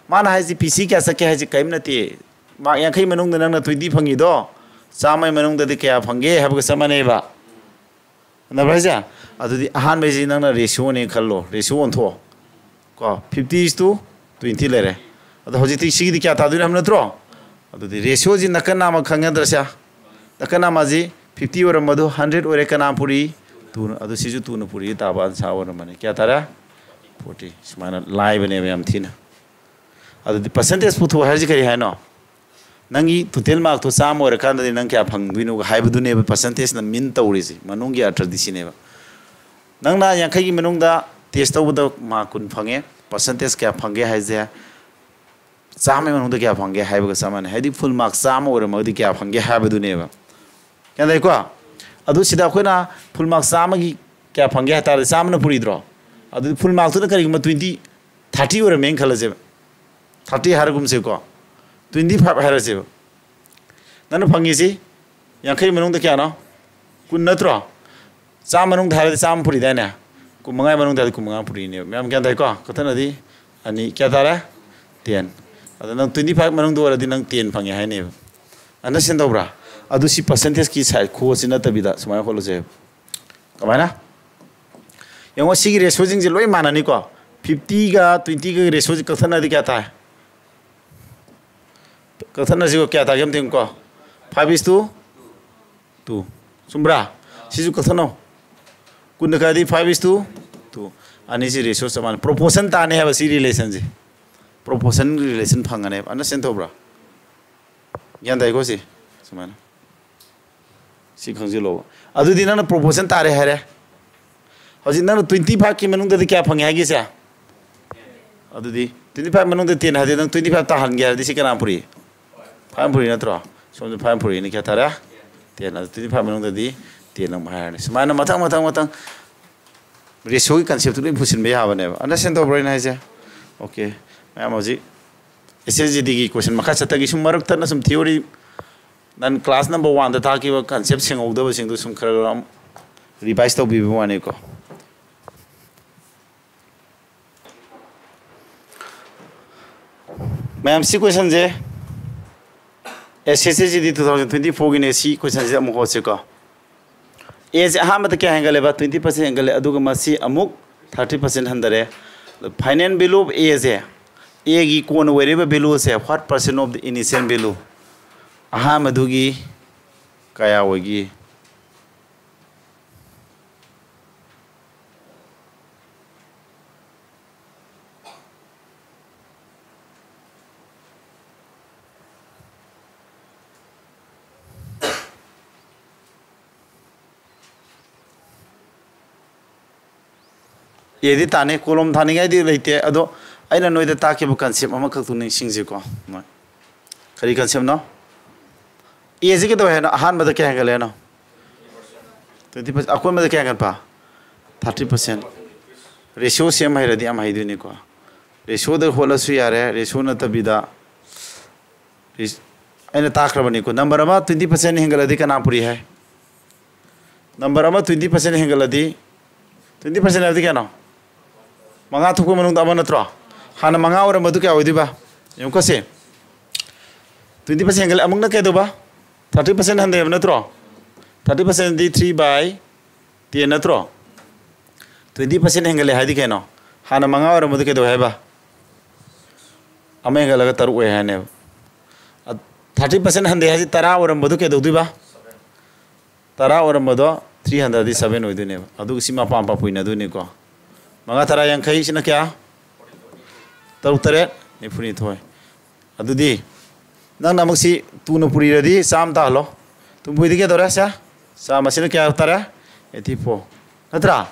ꯃꯥꯅ ꯍꯥꯏꯁꯤ P C ꯀꯌꯥ ꯆꯠꯀꯦ ꯍꯥꯏꯁꯤ ꯀꯔꯤꯝ ꯅꯠꯇꯦ꯫ Mark ꯌꯥꯡꯈꯩ ꯃꯅꯨꯡꯗ ꯅꯪꯅ twenty ꯐꯪꯉꯤꯗꯣ, ꯆꯥꯝꯃꯒꯤ ꯃꯅꯨꯡꯗꯗꯤ ꯀꯌꯥ ꯐꯪꯒꯦ ꯍꯥꯏꯕꯒ ꯆꯞ ꯃꯥꯟꯅꯩꯕ꯫ ꯈꯪꯕ꯭ꯔꯥ ꯍꯥꯏꯁꯦ? ꯑꯗꯨꯗꯤ ꯑꯍꯥꯟꯕꯩꯁꯤ ꯅꯪꯅ ratioꯅꯦ ꯈꯜꯂꯣ, ratio ꯑꯣꯟꯊꯣꯛꯑꯣ꯫ ꯀꯣ, fifty is to twenty ꯂꯩꯔꯦ꯫ ꯑꯗꯣ ꯍꯧꯖꯤꯛꯇꯤ ꯁꯤꯒꯤꯗꯤ ꯀꯌꯥ ꯇꯥꯗꯣꯏꯅꯣ ꯍꯥꯏꯕ ꯅꯠꯇ꯭ꯔꯣ? ꯑꯗꯨꯗꯤ ratioꯁꯤ ꯅꯥꯀꯟ ꯅꯥꯝꯃ ꯈꯪꯒꯗ꯭ꯔꯥ ꯁꯦ? ꯅꯥꯀꯟ ꯅꯥꯝꯃꯁꯤ fifty ꯑꯣꯏꯔꯝꯕꯗꯣ hundred ꯑꯣꯏꯔꯦ, ꯀꯅꯥ ꯄꯨꯔꯤ? Twoꯅ꯫ ꯑꯗꯨ ꯁꯤꯁꯨ twoꯅ ꯄꯨꯔꯤ ꯇꯥꯕ answer ꯑꯣꯏꯔꯝꯕꯅꯤ꯫ ꯀꯌꯥ ꯇꯥꯔꯦ? Forty꯫ ꯁꯨꯃꯥꯏꯅ ꯂꯥꯏꯕꯅꯦꯕ ꯌꯥꯝ ꯊꯤꯅ꯫ ꯑꯗꯨꯗꯤ percentage ꯄꯨꯊꯣꯛ ꯍꯥꯏꯔꯤꯁꯤ ꯀꯔꯤ ꯍꯥꯏꯅꯣ? ꯅꯪꯒꯤ total markꯇꯣ ꯆꯥꯝꯃ ꯑꯣꯏꯔꯀꯥꯟꯗꯗꯤ ꯅꯪ ꯀꯌꯥ ꯐꯪꯗꯣꯏꯅꯣ ꯍꯥꯏꯕꯗꯨꯅꯦꯕ percentageꯅ mean ꯇꯧꯔꯤꯁꯦ꯫ ꯃꯅꯨꯡꯒꯤ ꯑꯔꯊꯗꯤ ꯁꯤꯅꯦꯕ꯫ ꯅꯪꯅ ꯌꯥꯡꯈꯩꯒꯤ ꯃꯅꯨꯡꯗ test ꯇꯧꯕꯗ mark ꯀꯨꯟ ꯐꯪꯉꯦ, percentage ꯀꯌꯥ ꯐꯪꯒꯦ ꯍꯥꯏꯁꯦ, ꯆꯥꯝꯃꯒꯤ ꯃꯅꯨꯡꯗ ꯀꯌꯥ ꯐꯪꯒꯦ ꯍꯥꯏꯕꯒ ꯆꯞ ꯃꯥꯟꯅꯩ꯫ ꯍꯥꯏꯗꯤ full mark ꯆꯥꯝꯃ ꯑꯣꯏꯔꯝꯃꯒꯗꯤ ꯀꯌꯥ ꯐꯪꯒꯦ ꯍꯥꯏꯕꯗꯨꯅꯦꯕ꯫ ꯒ꯭ꯌꯥꯟ ꯇꯥꯏꯀꯣ? ꯑꯗꯨ ꯁꯤꯗ ꯑꯩꯈꯣꯏꯅ full mark ꯆꯥꯝꯃꯒꯤ ꯀꯌꯥ ꯐꯪꯒꯦ ꯍꯥꯏ ꯇꯥꯔꯗꯤ, ꯆꯥꯝꯃꯅ ꯄꯨꯔꯤꯗ꯭ꯔꯣ? ꯑꯗꯨꯗꯤ full markꯇꯨꯅ ꯀꯔꯤꯒꯨꯝꯕ twenty, thirty ꯑꯣꯏꯔꯝꯃꯦꯅ ꯈꯜꯂꯁꯦꯕ꯫ Thirty ꯍꯥꯏꯔꯒꯨꯝꯁꯦꯀꯣ, twenty five ꯍꯥꯏꯔꯁꯦꯕ꯫ ꯅꯪꯅ ꯐꯪꯉꯤꯁꯤ ꯌꯥꯡꯈꯩ ꯃꯅꯨꯡꯗ ꯀꯌꯥꯅꯣ? ꯀꯨꯟ ꯅꯠꯇ꯭ꯔꯣ? ꯆꯥꯝꯃ ꯃꯅꯨꯡꯗ ꯍꯥꯏꯔꯗꯤ ꯆꯥꯝꯃ ꯐꯨꯔꯤꯗꯥꯏꯅꯦ? ꯀꯨꯟ ꯃꯉꯥ ꯃꯅꯨꯡꯗ ꯍꯥꯏꯔꯗꯤ ꯀꯨꯟ ꯃꯉꯥ ꯐꯨꯔꯤꯅꯦꯕ꯫ ꯃꯌꯥꯝ ꯒ꯭ꯌꯥꯟ ꯇꯥꯏꯀꯣ? ꯀꯛꯊꯠꯅꯗꯤ ꯑꯅꯤ, ꯀꯌꯥ ꯇꯥꯔꯦ? Ten꯫ ꯑꯗꯣ ꯅꯪ twenty five ꯃꯅꯨꯡꯗ ꯑꯣꯏꯔꯗꯤ ꯅꯪ ten ꯐꯪꯉꯦ ꯍꯥꯏꯅꯦꯕ꯫ Understand ꯇꯧꯕ꯭ꯔꯥ? ꯑꯗꯨ ꯁꯤ percentageꯀꯤ side ꯈꯨꯍꯣꯠꯁꯤ ꯅꯠꯇꯕꯤꯗ ꯁꯨꯃꯥꯏꯅ ꯍꯣꯠꯂꯁꯦꯕ꯫ ꯀꯃꯥꯏꯅ? ꯌꯦꯡꯉꯣ, ꯁꯤꯒꯤ ratioꯁꯤꯡꯁꯦ ꯂꯣꯏ ꯃꯥꯟꯅꯅꯤꯀꯣ꯫ Fiftyꯒ twentyꯒ ratioꯁꯤ ꯀꯛꯊꯠꯅꯔꯗꯤ ꯀꯌꯥ ꯇꯥꯏ? ꯀꯛꯊꯠꯅꯁꯤꯀꯣ, ꯀꯌꯥ ꯇꯥꯒꯦ ꯑꯝꯇ ꯌꯦꯡꯉꯨꯀꯣ꯫ Five is to two꯫ ꯆꯨꯝꯕ꯭ꯔꯥ? ꯁꯤꯁꯨ ꯀꯛꯊꯠꯅꯧ꯫ ꯀꯨꯟꯗ ꯀꯛꯑꯗꯤ five is to two꯫ ꯑꯅꯤꯁꯤ ratio ꯆꯞ ꯃꯥꯟꯅꯩ꯫ Proportion ꯇꯥꯅꯤ ꯍꯥꯏꯕ ꯁꯤ relationꯁꯦ꯫ Proportion relation ꯐꯪꯒꯅꯦꯕ꯫ Understand ꯇꯧꯕ꯭ꯔꯥ? ꯒ꯭ꯌꯥꯟ ꯇꯥꯏꯀꯣ ꯁꯤ? ꯁꯨꯃꯥꯏꯅ꯫ ꯁꯤ ꯈꯪꯖꯤꯜꯂꯣꯕ꯫ ꯑꯗꯨꯗꯤ ꯅꯪꯅ proportion ꯇꯥꯔꯦ ꯍꯥꯏꯔꯦ꯫ ꯍꯧꯖꯤꯛ ꯅꯪꯅ twenty fiveꯀꯤ ꯃꯅꯨꯡꯗꯗꯤ ꯀꯌꯥ ꯐꯪꯉꯦ ꯍꯥꯏꯒꯦꯁꯦ? ꯑꯗꯨꯗꯤ twenty five ꯃꯅꯨꯡꯗ ten ꯍꯥꯏꯗꯤ ꯅꯪ twenty five ꯇꯥꯍꯟꯒꯦ ꯍꯥꯏꯔꯗꯤ ꯁꯤ ꯀꯅꯥ ꯄꯨꯔꯛꯏ? Five ꯄꯨꯔꯛꯏ ꯅꯠꯇ꯭ꯔꯣ? ꯁꯣꯝꯗ five ꯄꯨꯔꯛꯏꯅ ꯀꯌꯥ ꯇꯥꯔꯦ? Ten꯫ ꯑꯗꯨ twenty five ꯃꯅꯨꯡꯗꯗꯤ ten ꯑꯃꯨꯛ ꯍꯥꯏꯔꯅꯤ꯫ ꯁꯨꯃꯥꯏꯅ ꯃꯊꯪ, ꯃꯊꯪ, ꯃꯊꯪ ratioꯒꯤ conceptꯇꯨ ꯂꯣꯏ ꯄꯨꯁꯤꯟꯕ ꯌꯥꯕꯅꯦꯕ꯫ Understand ꯇꯧꯕ꯭ꯔꯣ ꯑꯩꯅ ꯍꯥꯏꯁꯦ? Okay꯫ ꯃꯌꯥꯝ ꯍꯧꯖꯤꯛ S S G Dꯒꯤ question ꯃꯈꯥ ꯆꯠꯊꯈꯤ꯫ ꯁꯨꯝ ꯃꯔꯛꯇꯅ ꯁꯨꯝ theory ꯅꯪ class number oneꯗ ꯇꯥꯛꯈꯤꯕ concept ꯁꯦꯡꯍꯧꯗꯕꯁꯤꯡꯗꯨ ꯁꯨꯝ ꯈꯔ ꯈꯔ ꯑꯃꯨꯛ revise ꯇꯧꯕꯤꯕ ꯋꯥꯅꯤꯀꯣ꯫ ꯃꯌꯥꯝ, ꯁꯤ questionꯁꯦ S S C G T two thousand twenty fourꯒꯤꯅꯦ꯫ ꯁꯤ questionꯁꯦ ꯑꯃꯨꯛ ꯍꯣꯠꯁꯤꯀꯣ꯫ Aꯁꯦ ꯑꯍꯥꯟꯕꯗ ꯀꯌꯥ ꯍꯦꯟꯒꯠꯂꯦꯕ? Twenty percent ꯍꯦꯟꯒꯠꯂꯦ꯫ ꯑꯗꯨꯒ ꯃꯁꯤ ꯑꯃꯨꯛ thirty percent ꯍꯟꯊꯔꯦ꯫ Final value of Aꯁꯦ, Aꯒꯤ ꯀꯣꯟꯅ ꯑꯣꯏꯔꯤꯕ valueꯁꯦ, what percent of the initial value? ꯑꯍꯥꯟꯕꯗꯨꯒꯤ ꯀꯌꯥ ꯑꯣꯏꯒꯦ? Aꯗꯤ ꯇꯥꯅꯤ, column ꯊꯥꯅꯤꯡꯉꯥꯏꯗꯤ ꯂꯩꯇꯦ꯫ ꯑꯗꯣ ꯑꯩꯅ ꯅꯣꯏꯗ ꯇꯥꯛꯈꯤꯕ concept ꯑꯃꯈꯛꯇꯨ ꯅꯤꯡꯁꯤꯡꯁꯤꯀꯣ꯫ ꯀꯔꯤ conceptꯅꯣ? Aꯁꯤ ꯀꯩꯗꯧꯋꯦ ꯍꯥꯏꯅꯣ? ꯑꯍꯥꯟꯕꯗ ꯀꯌꯥ ꯍꯦꯟꯒꯠꯂꯦ ꯍꯥꯏꯅꯣ? Twenty percent꯫ ꯑꯀꯣꯟꯕꯗ ꯀꯌꯥ ꯍꯦꯟꯒꯠꯄ? Thirty percent꯫ Ratio ꯁꯦꯝ ꯍꯩꯔꯗꯤ ꯌꯥꯝ ꯍꯩꯗꯣꯏꯅꯤꯀꯣ꯫ Ratioꯗ ꯍꯣꯠꯂꯁꯨ ꯌꯥꯔꯦ, ratio ꯅꯠꯇꯕꯤꯗ꯫ Res-, ꯑꯩꯅ ꯇꯥꯛꯈ꯭ꯔꯕꯅꯤꯀꯣ, number ꯑꯃ twenty percent ꯍꯦꯟꯒꯠꯂꯗꯤ ꯀꯅꯥ ꯄꯨꯔꯤ ꯍꯥꯏ? Number ꯑꯃ twenty percent ꯍꯦꯟꯒꯠꯂꯗꯤ, twenty percent ꯍꯥꯏꯕꯗꯤ ꯀꯌꯥꯅꯣ? ꯃꯉꯥ ꯊꯣꯛꯄ ꯃꯅꯨꯡꯗ ꯑꯃ ꯅꯠꯇ꯭ꯔꯣ? ꯍꯥꯟꯅ ꯃꯉꯥ ꯑꯣꯏꯔꯝꯕꯗꯨ ꯀꯌꯥ ꯑꯣꯏꯗꯣꯏꯕ? ꯌꯦꯡꯉꯨꯀꯣ ꯁꯤ꯫ Twenty percent ꯍꯦꯟꯒꯠꯂꯦ, ꯑꯃꯨꯛꯅ ꯀꯩꯗꯧꯕ? Thirty percent ꯍꯟꯊꯩꯕ ꯅꯠꯇ꯭ꯔꯣ? Thirty percentꯗꯤ three by ten ꯅꯠꯇ꯭ꯔꯣ? Twenty percent ꯍꯦꯟꯒꯠꯂꯦ ꯍꯥꯏꯗꯤ ꯀꯩꯅꯣ? ꯍꯥꯟꯅ ꯃꯉꯥ ꯑꯣꯏꯔꯝꯕꯗꯨ ꯀꯩꯗꯧꯋꯦ ꯍꯥꯏꯕ? ꯑꯃ ꯍꯦꯟꯒꯠꯂꯒ ꯇꯔꯨꯛ ꯑꯣꯏ ꯍꯥꯏꯅꯦꯕ꯫ ꯊꯥꯔꯇꯤ ꯄꯥꯔꯁꯦꯟ ꯍꯟꯊꯩ ꯍꯥꯏꯁꯦ ꯇꯔꯥ ꯑꯣꯏꯔꯝꯕꯗꯣ ꯀꯩꯗꯧꯗꯣꯏꯕ? ꯇꯔꯥ ꯑꯣꯏꯔꯝꯕꯗꯣ ꯊ꯭ꯔꯤ ꯍꯟꯊꯔꯗꯤ ꯁꯕꯦꯟ ꯑꯣꯏꯗꯣꯏꯅꯦꯕ꯫ ꯑꯗꯨꯒ ꯁꯤ ꯃꯄꯥ ꯃꯄꯥ ꯄꯨꯏꯅꯗꯣꯏꯅꯤꯀꯣ꯫ ꯃꯉꯥ ꯇꯔꯥ ꯌꯥꯡꯈꯩ, ꯁꯤꯅ ꯀꯌꯥ? ꯇꯔꯨꯛ ꯇꯔꯦꯠ ꯅꯤꯐꯨꯅꯤꯊꯣꯏ꯫ ꯑꯗꯨꯗꯤ ꯅꯪꯅ ꯑꯃꯨꯛ ꯁꯤ ꯇꯨꯅ ꯄꯨꯔꯤꯔꯗꯤ ꯆꯥꯝꯃ ꯇꯥꯍꯜꯂꯣ꯫ ꯇꯨ ꯄꯨꯔꯤꯗꯤ ꯀꯩꯗꯧꯔꯦ? ꯁꯦ, ꯆꯥꯝꯃ꯫ ꯁꯤꯅ ꯀꯌꯥ ꯇꯥꯔꯦ? Eighty four. ꯅꯠꯇ꯭ꯔꯥ?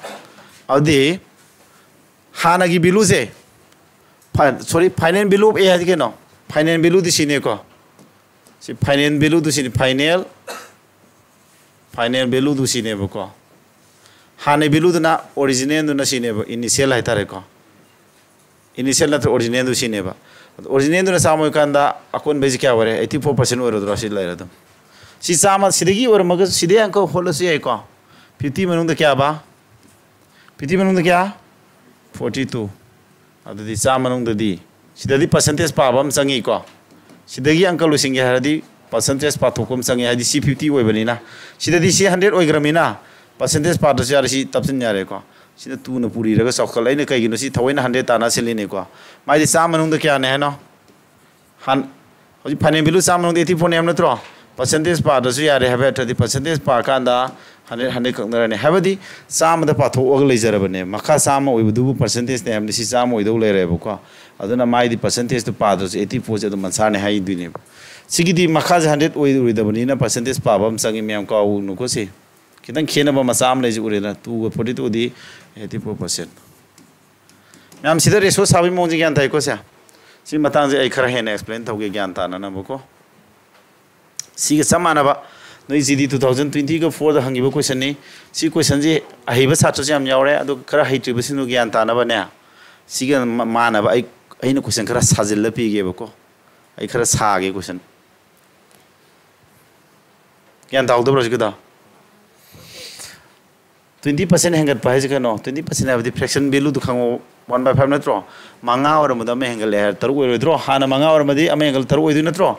ꯑꯗꯨꯗꯤ ꯍꯥꯟꯅꯒꯤ ꯚꯦꯂꯨꯁꯦ, ꯁꯣꯔꯤ, ꯐꯥꯏꯅꯦꯜ ꯚꯦꯂꯨ ꯑꯣꯐ ꯑꯦ ꯍꯥꯏꯗꯤ ꯀꯩꯅꯣ? ꯐꯥꯏꯅꯦꯜ ꯚꯦꯂꯨꯗꯤ ꯁꯤꯅꯦꯀꯣ꯫ ꯁꯤ ꯐꯥꯏꯅꯦꯜ ꯚꯦꯂꯨꯗꯨ ꯁꯤꯅꯤ, ꯐꯥꯏꯅꯦꯜ, ꯐꯥꯏꯅꯦꯜ ꯚꯦꯂꯨꯗꯨ ꯁꯤꯅꯦꯕꯀꯣ꯫ ꯍꯥꯟꯅꯩ ꯚꯦꯂꯨꯗꯨꯅ ꯑꯣꯔꯤꯖꯤꯅꯦꯜꯗꯨꯅ ꯁꯤꯅꯦꯕ, ꯏꯅꯤꯁꯤꯌꯦꯜ ꯍꯥꯏꯇꯥꯔꯦꯀꯣ꯫ ꯏꯅꯤꯁꯤꯌꯦꯜ ꯅꯠꯇ꯭ꯔ ꯑꯣꯔꯤꯖꯤꯅꯦꯜꯗꯨ ꯁꯤꯅꯦꯕ꯫ ꯑꯗꯣ ꯑꯣꯔꯤꯖꯤꯅꯦꯜꯗꯨꯅ ꯆꯥꯝꯃ ꯑꯣꯏꯀꯥꯟꯗ ꯑꯀꯣꯟꯕꯩꯁꯤ ꯀꯌꯥ ꯑꯣꯏꯔꯦ? ꯑꯩꯠꯇꯤ ꯐꯣꯔ ꯄꯥꯔꯁꯦꯟ ꯑꯣꯏꯔꯗ꯭ꯔꯣ? ꯁꯤ ꯂꯩꯔꯦ ꯑꯗꯨꯝ꯫ ꯁꯤ ꯆꯥꯝꯃ ꯁꯤꯗꯒꯤ ꯑꯣꯏꯔꯝꯃꯒ ꯁꯤꯗꯩ ꯑꯪꯀ ꯍꯣꯠꯂꯁꯨ ꯌꯥꯏꯀꯣ꯫ ꯐꯤꯐꯇꯤ ꯃꯅꯨꯡꯗ ꯀꯌꯥꯕ? ꯐꯤꯐꯇꯤ ꯃꯅꯨꯡꯗ ꯀꯌꯥ? Forty two. ꯑꯗꯨꯗꯤ ꯆꯥꯝꯃ ꯃꯅꯨꯡꯗꯗꯤ ꯁꯤꯗꯗꯤ ꯄꯥꯔꯁꯦꯟꯇꯦꯖ ꯄꯥꯕ ꯑꯃ ꯆꯪꯉꯤꯀꯣ꯫ ꯁꯤꯗꯒꯤ ꯑꯪꯀ ꯂꯣꯏꯁꯤꯟꯒꯦ ꯍꯥꯏꯔꯗꯤ ꯄꯥꯔꯁꯦꯟꯇꯦꯖ ꯄꯥꯊꯣꯛꯄ ꯑꯃ ꯆꯪꯉꯤ, ꯍꯥꯏꯗꯤ ꯁꯤ ꯐꯤꯐꯇꯤ ꯑꯣꯏꯕꯅꯤꯅ꯫ ꯁꯤꯗꯗꯤ ꯁꯤ ꯍꯟꯗ꯭ꯔꯦꯠ ꯑꯣꯏꯈ꯭ꯔꯃꯤꯅ ꯄꯥꯔꯁꯦꯟꯇꯦꯖ ꯄꯥꯗ꯭ꯔꯁꯨ ꯌꯥꯔꯦ, ꯁꯤ ꯇꯞꯁꯤꯟ ꯌꯥꯔꯦꯀꯣ꯫ ꯁꯤꯅ ꯇꯨꯅ ꯄꯨꯔꯤꯔꯒ ꯆꯥꯎꯈꯠꯂꯦ꯫ ꯑꯩꯅ ꯀꯩꯒꯤꯅꯣ ꯁꯤ ꯊꯑꯣꯏꯅ ꯍꯟꯗ꯭ꯔꯦꯠ ꯇꯥꯟꯅ ꯁꯤꯜꯂꯤꯅꯦꯀꯣ꯫ ꯃꯥꯏꯗꯤ ꯆꯥꯝꯃ ꯃꯅꯨꯡꯗ ꯀꯌꯥꯅꯦ ꯍꯥꯏꯅꯣ? ꯍꯥꯟ-, ꯍꯧꯖꯤꯛ ꯐꯥꯏꯅꯦꯜ ꯚꯦꯂꯨ ꯆꯥꯝꯃ ꯃꯅꯨꯡꯗ ꯑꯩꯠꯇꯤ ꯐꯣꯔꯅꯦ ꯍꯥꯏꯕ ꯅꯠꯇ꯭ꯔꯣ? ꯄꯥꯔꯁꯦꯟꯇꯦꯖ ꯄꯥꯗ꯭ꯔꯁꯨ ꯌꯥꯔꯦ ꯍꯥꯏꯕ ꯅꯠꯇ꯭ꯔꯗꯤ, ꯄꯥꯔꯁꯦꯟꯇꯦꯖ ꯄꯥꯀꯥꯟꯗ ꯍꯟꯗ꯭ꯔꯦꯠ, ꯍꯟꯗ꯭ꯔꯦꯠ ꯀꯛꯅꯔꯅꯤ꯫ ꯍꯥꯏꯕꯗꯤ ꯆꯥꯝꯃꯗ ꯄꯥꯊꯣꯛꯑꯒ ꯂꯩꯖꯔꯕꯅꯦ꯫ ꯃꯈꯥ ꯆꯥꯝꯃ ꯑꯣꯏꯕꯗꯨꯕꯨ ꯄꯥꯔꯁꯦꯟꯇꯦꯖꯅꯦ ꯍꯥꯏꯕꯅꯤ, ꯁꯤ ꯆꯥꯝꯃ ꯑꯣꯏꯗꯧ ꯂꯩꯔꯦꯕꯀꯣ꯫ ꯑꯗꯨꯅ ꯃꯥꯏꯗꯤ ꯄꯥꯔꯁꯦꯟꯇꯦꯖꯇꯨ ꯄꯥꯗ꯭ꯔꯁꯨ ꯑꯩꯠꯇꯤ ꯐꯣꯔꯁꯦ ꯑꯗꯨꯝ ꯃꯟꯁꯥꯔꯅꯦ ꯍꯥꯏꯗꯣꯏꯅꯦꯕ꯫ ꯁꯤꯒꯤꯗꯤ ꯃꯈꯥꯁꯦ ꯍꯟꯗ꯭ꯔꯦꯠ ꯑꯣꯏꯔꯣꯏꯗꯕꯅꯤꯅ ꯄꯥꯔꯁꯦꯟꯇꯦꯖ ꯄꯥꯕ ꯑꯃ ꯆꯪꯉꯤ, ꯃꯌꯥꯝ ꯀꯥꯎꯅꯨꯀꯣ꯫ ꯁꯤ ꯈꯤꯇꯪ ꯈꯦꯠꯅꯕ ꯃꯆꯥ ꯑꯃ ꯂꯩꯁꯦ ꯎꯔꯦꯗꯅ, ꯇꯨꯒ ꯐꯣꯔꯇꯤ ꯇꯨꯗꯤ ꯑꯩꯠꯇꯤ ꯐꯣꯔ ꯄꯥꯔꯁꯦꯟ꯫ ꯃꯌꯥꯝ ꯁꯤꯗ ꯔꯦꯁꯤꯑꯣ ꯁꯥꯕꯒꯤ ꯃꯑꯣꯡꯁꯦ ꯒ꯭ꯌꯥꯟ ꯇꯥꯏꯀꯣ ꯁꯦ? ꯁꯤ ꯃꯇꯥꯡꯁꯦ ꯑꯩ ꯈꯔ ꯍꯦꯟꯅ ꯑꯦꯛꯁꯄ꯭ꯂꯦꯟ ꯇꯧꯒꯦ ꯒ꯭ꯌꯥꯟ ꯇꯥꯅꯅꯕꯀꯣ꯫ ꯁꯤꯒ ꯆꯞ ꯃꯥꯟꯅꯕ, ꯅꯣꯏ ꯖꯤ ꯗꯤ ꯇꯨ ꯊꯥꯎꯖꯟ ꯇ꯭ꯋꯦꯟꯇꯤꯒ ꯐꯣꯔꯗ ꯍꯪꯈꯤꯕ ꯀꯣꯏꯁꯟꯅꯤ꯫ ꯁꯤ ꯀꯣꯏꯁꯟꯁꯤ ꯑꯍꯩꯕ ꯁꯥꯇ꯭ꯔꯁꯨ ꯌꯥꯝ ꯌꯥꯎꯔꯦ, ꯑꯗꯨꯒ ꯈꯔ ꯍꯩꯇ꯭ꯔꯤꯕꯁꯤꯡꯗꯨ ꯒ꯭ꯌꯥꯟ ꯇꯥꯅꯕꯅꯦ꯫ ꯁꯤꯒ ꯃ-, ꯃꯥꯟꯅꯕ ꯑꯩ, ꯑꯩꯅ ꯀꯣꯏꯁꯟ ꯈꯔ ꯁꯥꯖꯤꯜꯂ ꯄꯤꯒꯦꯕꯀꯣ꯫ ꯑꯩ ꯈꯔ ꯁꯥꯒꯦ ꯀꯣꯏꯁꯟ꯫ ꯒ꯭ꯌꯥꯟ ꯇꯥꯍꯧꯗꯕ꯭ꯔꯣ ꯍꯧꯖꯤꯛꯀꯤꯗꯣ? ꯇ꯭ꯋꯦꯟꯇꯤ ꯄꯥꯔꯁꯦꯟ ꯍꯦꯟꯒꯠꯄ ꯍꯥꯏꯁꯦ ꯀꯩꯅꯣ? ꯇ꯭ꯋꯦꯟꯇꯤ ꯄꯥꯔꯁꯦꯟ ꯍꯥꯏꯕꯗꯤ ꯐ꯭ꯔꯦꯛꯁꯟ ꯚꯦꯂꯨꯗꯨ ꯈꯪꯉꯣ, ꯋꯥꯟ ꯕꯥꯏ ꯐꯥꯏꯚ ꯅꯠꯇ꯭ꯔꯣ? ꯃꯉꯥ ꯑꯣꯏꯔꯝꯕꯗ ꯑꯃ ꯍꯦꯟꯒꯠꯂꯦ ꯍꯥꯏꯔ ꯇꯔꯨꯛ ꯑꯣꯏꯔꯣꯏꯗ꯭ꯔꯣ? ꯍꯥꯟꯅ ꯃꯉꯥ ꯑꯣꯏꯔꯝꯕꯗꯤ ꯑꯃ ꯍꯦꯟꯒꯠꯂ ꯇꯔꯨꯛ ꯑꯣꯏꯗꯣꯏ ꯅꯠꯇ꯭ꯔꯣ?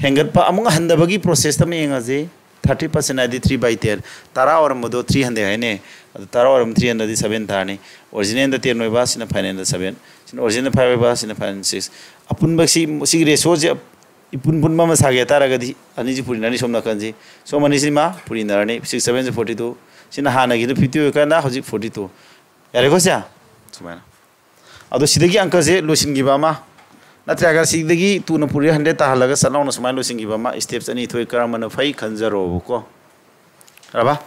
ꯍꯦꯟꯒꯠꯄ ꯑꯃꯨꯛ ꯍꯟꯊꯕꯒꯤ ꯄ꯭ꯔꯣꯁꯦꯁꯇ ꯑꯃ ꯌꯦꯡꯉꯁꯤ꯫ ꯊꯥꯔꯇꯤ ꯄꯥꯔꯁꯦꯟ ꯍꯥꯏꯗꯤ ꯊ꯭ꯔꯤ ꯕꯥꯏ ꯇꯦꯟ꯫ ꯇꯔꯥ ꯑꯣꯏꯔꯝꯕꯗꯣ ꯊ꯭ꯔꯤ ꯍꯟꯊꯩ ꯍꯥꯏꯅꯦ꯫ ꯑꯗꯨ ꯇꯔꯥ ꯑꯣꯏꯔꯝꯕ ꯊ꯭ꯔꯤ ꯍꯟꯊꯗꯤ ꯁꯕꯦꯟ ꯇꯥꯔꯅꯤ꯫ ꯑꯣꯔꯤꯖꯤꯅꯦꯜꯗ ꯇꯦꯟ ꯑꯣꯏꯕ, ꯁꯤꯅ ꯐꯥꯏꯅꯦꯜꯗ ꯁꯕꯦꯟ꯫ ꯁꯤꯅ ꯑꯣꯔꯤꯖꯤꯅꯦꯜꯗ ꯐꯥꯏꯚ ꯑꯣꯏꯕ, ꯁꯤꯅ ꯐꯥꯏꯅꯦꯜ ꯁꯤꯛꯁ꯫ ꯑꯄꯨꯟꯕ ꯁꯤ, ꯁꯤꯒꯤ ꯔꯦꯁꯤꯑꯣꯁꯦ ꯏꯄꯨꯟ ꯄꯨꯟꯕ ꯑꯃ ꯁꯥꯒꯦ ꯍꯥꯏꯇꯥꯔꯒꯗꯤ ꯑꯅꯤꯁꯤ ꯄꯨꯔꯤꯅꯔꯅꯤ, ꯁꯣꯝ ꯅꯥꯀꯟꯁꯤ, ꯁꯣꯝ ꯑꯅꯤꯁꯤꯃ ꯄꯨꯔꯤꯅꯔꯅꯤ꯫ Six seven forty two, ꯁꯤꯅ ꯍꯥꯟꯅꯒꯤꯗꯨ fifty ꯑꯣꯏꯔꯀꯥꯟꯗ ꯍꯧꯖꯤꯛ forty two꯫ ꯌꯥꯔꯦꯀꯣ ꯁꯦ? ꯁꯨꯃꯥꯏꯅ꯫ ꯑꯗꯣ ꯁꯤꯗꯒꯤ ꯑꯪꯀꯁꯦ ꯂꯣꯏꯁꯤꯟꯈꯤꯕ ꯑꯃ, ꯅꯠꯇ꯭ꯔꯒ ꯁꯤꯗꯒꯤ two ꯅ ꯄꯨꯔꯤ hundred ꯇꯥꯍꯜꯂꯒ ꯁꯠ ꯂꯥꯎꯅ ꯁꯨꯃꯥꯏꯅ ꯂꯣꯏꯁꯤꯟꯈꯤꯕ ꯑꯃ, steps ꯑꯅꯤ ꯊꯣꯛꯏ, ꯀꯔꯝꯕꯅ ꯐꯩ ꯈꯟꯖꯔꯣꯕꯀꯣ꯫ ꯌꯥꯔꯕ?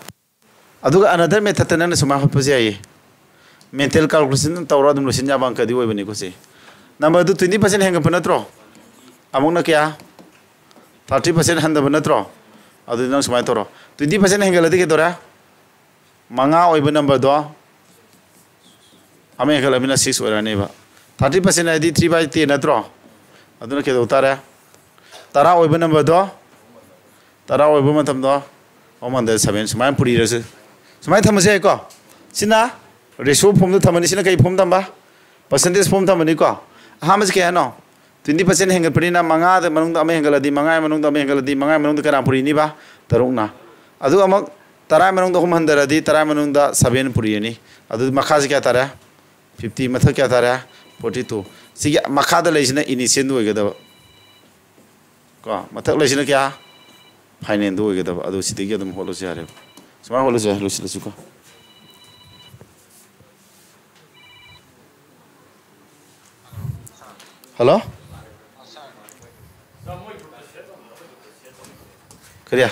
ꯑꯗꯨꯒ another method ꯇ ꯅꯪꯅ ꯁꯨꯃꯥꯏꯅ ꯍꯣꯠꯄꯁꯨ ꯌꯥꯏꯌꯦ꯫ Mental calculation ꯇꯧꯔ ꯑꯗꯨꯝ ꯂꯣꯏꯁꯤꯟ ꯌꯥꯕ ꯑꯪꯀꯗꯤ ꯑꯣꯏꯕꯅꯤꯀꯣ ꯁꯤ꯫ Number ꯗꯨ twenty percent ꯍꯦꯟꯒꯠꯄ ꯅꯠꯇ꯭ꯔꯣ? ꯑꯃꯨꯛꯅ ꯀꯌꯥ? Thirty percent ꯍꯟꯊꯕ ꯅꯠꯇ꯭ꯔꯣ? ꯑꯗꯨꯗꯤ ꯅꯪ ꯁꯨꯃꯥꯏꯅ ꯇꯧꯔꯣ, twenty percent ꯍꯦꯟꯒꯠꯂꯗꯤ ꯀꯩꯗꯧꯔꯦ? ꯃꯉꯥ ꯑꯣꯏꯕ number ꯗꯣ ꯑꯃ ꯍꯦꯟꯒꯠꯂꯕꯅꯤꯅ six ꯑꯣꯏꯔꯅꯦꯕ꯫ Thirty percent ꯍꯥꯏꯗꯤ three by ten ꯅꯠꯇ꯭ꯔꯣ? ꯑꯗꯨꯅ ꯀꯩꯗꯧ ꯇꯥꯔꯦ? ꯇꯔꯥ ꯑꯣꯏꯕ number ꯗꯣ, ꯇꯔꯥ ꯑꯣꯏꯕ ꯃꯇꯝꯗꯣ, one hundred seven, ꯁꯨꯃꯥꯏꯅ ꯄꯨꯔꯤꯔꯁꯨ, ꯁꯨꯃꯥꯏꯅ ꯊꯝꯃꯁꯨ ꯌꯥꯏꯀꯣ꯫ ꯁꯤꯅ ratio form ꯗ ꯊꯝꯃꯅꯤ, ꯁꯤꯅ ꯀꯩ form ꯊꯝꯕ? Percentage form ꯊꯝꯃꯅꯤꯀꯣ꯫ ꯑꯍꯥꯟꯕꯁꯤ ꯀꯩ ꯍꯥꯏꯅꯣ? Twenty percent ꯍꯦꯟꯒꯠꯄꯅꯤꯅ ꯃꯉꯥꯗ ꯃꯅꯨꯡꯗ ꯑꯃ ꯍꯦꯟꯒꯠꯂꯗꯤ, ꯃꯉꯥ ꯃꯅꯨꯡꯗ ꯑꯃ ꯍꯦꯟꯒꯠꯂꯗꯤ, ꯃꯉꯥ ꯃꯅꯨꯡꯗ ꯀꯅꯥ ꯄꯨꯔꯤꯅꯤꯕ? ꯇꯔꯨꯛꯅ꯫ ꯑꯗꯨꯒ ꯑꯃꯨꯛ ꯇꯔꯥ ꯃꯅꯨꯡꯗ ꯑꯍꯨꯝ ꯍꯟꯊꯔꯗꯤ, ꯇꯔꯥ ꯃꯅꯨꯡꯗ seven ꯄꯨꯔꯤꯅꯤ꯫ ꯑꯗꯨ ꯃꯈꯥꯁꯤ ꯀꯌꯥ ꯇꯥꯔꯦ? Fifty꯫ ꯃꯊꯛ ꯀꯌꯥ ꯇꯥꯔꯦ? Forty two꯫ ꯁꯤꯒꯤ ꯃꯈꯥꯗ ꯂꯩꯁꯤꯅ initial ꯗꯨ ꯑꯣꯏꯒꯗꯕ꯫ ꯀꯣ, ꯃꯊꯛ ꯂꯩꯁꯤꯅ ꯀꯌꯥ? Final ꯗꯨ ꯑꯣꯏꯒꯗꯕ꯫ ꯑꯗꯨ ꯁꯤꯗꯒꯤ ꯑꯗꯨꯝ ꯍꯣꯠꯂꯁꯨ ꯌꯥꯔꯦꯕ꯫ ꯁꯨꯃꯥꯏꯅ ꯍꯣꯠꯂꯁꯨ ꯌꯥꯏ, ꯂꯣꯏꯁꯤꯜꯂꯁꯨꯀꯣ꯫ Hello? ꯀꯔꯤ?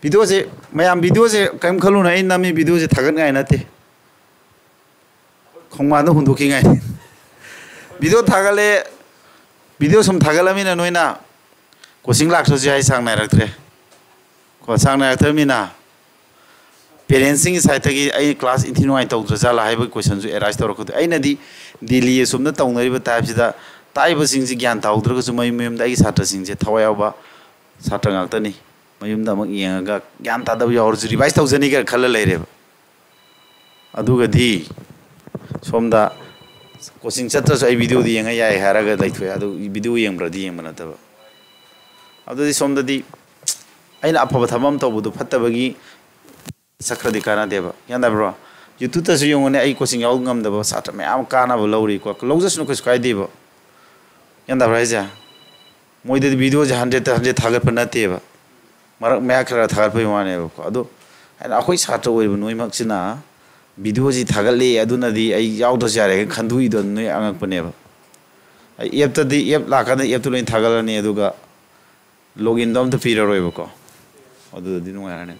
Video ꯁꯦ, ꯃꯌꯥꯝ, video ꯁꯦ ꯀꯔꯤꯝ ꯈꯜꯂꯨꯅꯨ, ꯑꯩ ꯅꯝꯃꯤ video ꯁꯦ ꯊꯥꯒꯠꯅꯤꯡꯉꯥꯏ ꯅꯠꯇꯦ꯫ ꯈꯣꯡꯕꯥꯟꯗ ꯍꯨꯟꯗꯣꯛꯈꯤꯉꯥꯏ꯫ Video ꯊꯥꯒꯠꯂꯦ, video ꯁꯨꯝ ꯊꯥꯒꯠꯂꯃꯤꯅ ꯅꯣꯏꯅ coaching ꯂꯥꯛꯇ꯭ꯔꯁꯨ ꯌꯥꯏ, ꯆꯥꯡ ꯅꯥꯏꯔꯛꯇ꯭ꯔꯦ꯫ ꯀꯣ, ꯆꯥꯡ ꯅꯥꯏꯔꯛꯇ꯭ꯔꯕꯅꯤꯅ parents ꯁꯤꯡꯒꯤ side ꯇꯒꯤ ꯑꯩ class ꯏꯟꯊꯤ ꯅꯨꯡꯉꯥꯏ ꯇꯧꯗ꯭ꯔꯖꯥꯠꯂꯥ ꯍꯥꯏꯕꯒꯤ question ꯁꯨ arise ꯇꯧꯔꯛꯀꯗꯣꯏ꯫ ꯑꯩꯅꯗꯤ ꯗꯤꯜꯂꯤ ꯑꯁꯣꯝꯗ ꯇꯧꯅꯔꯤꯕ type ꯁꯤꯗ ꯇꯥꯛꯏꯕꯁꯤꯡꯁꯤ ꯒ꯭ꯌꯥꯟ ꯇꯥꯍꯧꯗ꯭ꯔꯒꯁꯨ ꯃꯌꯨꯝ ꯃꯌꯨꯝꯗ ꯑꯩꯒꯤ ꯁꯥꯇ꯭ꯔꯁꯤꯡꯁꯦ ꯊꯋꯥꯏ ꯌꯥꯎꯕ ꯁꯥꯇ꯭ꯔ ꯉꯥꯛꯇꯅꯤ꯫ ꯃꯌꯨꯝꯗ ꯑꯃꯨꯛ ꯌꯦꯡꯉꯒ ꯒ꯭ꯌꯥꯟ ꯇꯥꯗꯕ ꯌꯥꯎꯔꯁꯨ revise ꯇꯧꯖꯅꯤ ꯀꯥꯏꯅ ꯈꯜꯂ ꯂꯩꯔꯦꯕ꯫ ꯑꯗꯨꯒꯗꯤ ꯁꯣꯝꯗ coaching ꯆꯠꯇ꯭ꯔꯁꯨ ꯑꯩ video ꯗꯤ ꯌꯦꯡꯉ ꯌꯥꯏ ꯍꯥꯏꯔꯒ ꯂꯩꯊꯣꯛꯑꯦ꯫ ꯑꯗꯨ video ꯌꯦꯡꯕ꯭ꯔꯗꯤ ꯌꯦꯡꯕ ꯅꯠꯇꯕ꯫ ꯑꯗꯨꯗꯤ ꯁꯣꯝꯗꯗꯤ ꯑꯩꯅ ꯑꯐꯕ ꯊꯕꯛ ꯑꯃ ꯇꯧꯕꯗꯨ ꯐꯠꯇꯕꯒꯤ ꯁꯛꯈ꯭ꯔꯗꯤ ꯀꯥꯟꯅꯗꯦꯕ꯫ ꯒ꯭ꯌꯥꯟ ꯇꯥꯕ꯭ꯔꯣ? YouTube ꯇꯁꯨ ꯌꯦꯡꯉꯨꯅꯦ, ꯑꯩ coaching ꯌꯥꯎ ꯉꯝꯗꯕ ꯁꯥꯇ꯭ꯔ ꯃꯌꯥꯝ ꯀꯥꯟꯅꯕ ꯂꯧꯔꯤꯀꯣ꯫ ꯂꯧꯖꯁꯅꯨ, ꯀꯩꯁꯨ ꯀꯥꯏꯗꯦꯕ꯫ ꯒ꯭ꯌꯥꯟ ꯇꯥꯕ꯭ꯔꯥ ꯍꯥꯏꯁꯦ? ꯃꯣꯏꯗꯗꯤ ꯚꯤꯗꯤꯑꯣꯁꯦ ꯍꯟꯗ꯭ꯔꯦꯠꯇ ꯍꯟꯗ꯭ꯔꯦꯠ ꯊꯥꯒꯠꯄ ꯅꯠꯇꯦꯕ, ꯃꯔꯛ ꯃꯌꯥ ꯈꯔ ꯊꯥꯒꯠꯄꯒꯤ ꯋꯥꯅꯦꯕꯀꯣ꯫ ꯑꯗꯣ ꯑꯩꯅ, ꯑꯩꯈꯣꯏ ꯁꯥꯇ꯭ꯔ ꯑꯣꯏꯔꯤꯕ ꯅꯣꯏꯃꯛꯁꯤꯅ ꯚꯤꯗꯤꯑꯣꯁꯤ ꯊꯥꯒꯠꯂꯤ, ꯑꯗꯨꯅꯗꯤ ꯑꯩ ꯌꯥꯎꯗ꯭ꯔꯁꯨ ꯌꯥꯔꯦ ꯍꯥꯏꯅ ꯈꯟꯗꯣꯛꯏꯗꯣ ꯅꯣꯏ ꯑꯉꯛꯄꯅꯦꯕ꯫ ꯑꯩ ꯑꯦꯞꯇꯗꯤ, ꯑꯦꯞ ꯂꯥꯛꯀꯥꯟꯗ ꯑꯦꯞꯇꯨ ꯂꯣꯏ ꯊꯥꯒꯠꯂꯅꯤ, ꯑꯗꯨꯒ ꯂꯣꯒꯏꯟꯗꯣ ꯑꯝꯇ ꯄꯤꯔꯔꯣꯏꯕꯀꯣ꯫ ꯑꯗꯨꯗꯗꯤ ꯅꯨꯡꯉꯥꯏꯔꯅꯤ꯫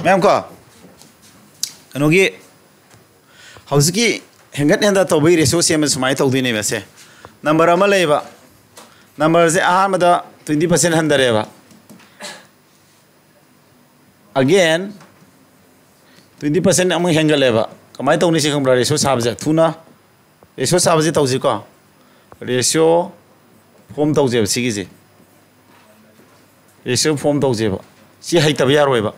ꯃꯌꯥꯝ ꯀꯣ, ꯀꯩꯅꯣꯒꯤ, ꯍꯧꯖꯤꯛꯀꯤ ꯍꯦꯟꯒꯠ ꯍꯦꯟꯗ ꯇꯧꯕꯒꯤ ꯔꯦꯁꯤꯑꯣ ꯁꯦꯝꯕ ꯁꯨꯃꯥꯏꯅ ꯇꯧꯗꯣꯏꯅꯦꯕ꯫ ꯁꯦ, ꯅꯝꯕꯔ ꯑꯃ ꯂꯩꯌꯦꯕ, ꯅꯝꯕꯔꯁꯦ ꯑꯍꯥꯟꯕꯗ ꯇ꯭ꯋꯦꯟꯇꯤ ꯄꯥꯔꯁꯦꯟ ꯍꯟꯊꯔꯦꯕ꯫ ꯑꯒꯦꯟ ꯇ꯭ꯋꯦꯟꯇꯤ ꯄꯥꯔꯁꯦꯟ ꯑꯃꯨꯛ ꯍꯦꯟꯒꯠꯂꯦꯕ꯫ ꯀꯃꯥꯏꯅ ꯇꯧꯅꯤ ꯁꯤ ꯈꯪꯕ꯭ꯔꯥ? ꯔꯦꯁꯤꯑꯣ ꯁꯥꯕꯁꯦ ꯊꯨꯅ, ꯔꯦꯁꯤꯑꯣ ꯁꯥꯕꯁꯦ ꯇꯧꯁꯤꯀꯣ꯫ ꯔꯦꯁꯤꯑꯣ ꯐꯣꯝ ꯇꯧꯁꯦꯕ ꯁꯤꯒꯤꯁꯦ, ꯔꯦꯁꯤꯑꯣ ꯐꯣꯝ ꯇꯧꯁꯦꯕ꯫ ꯁꯤ ꯍꯩꯇꯕ ꯌꯥꯔꯣꯏꯕ꯫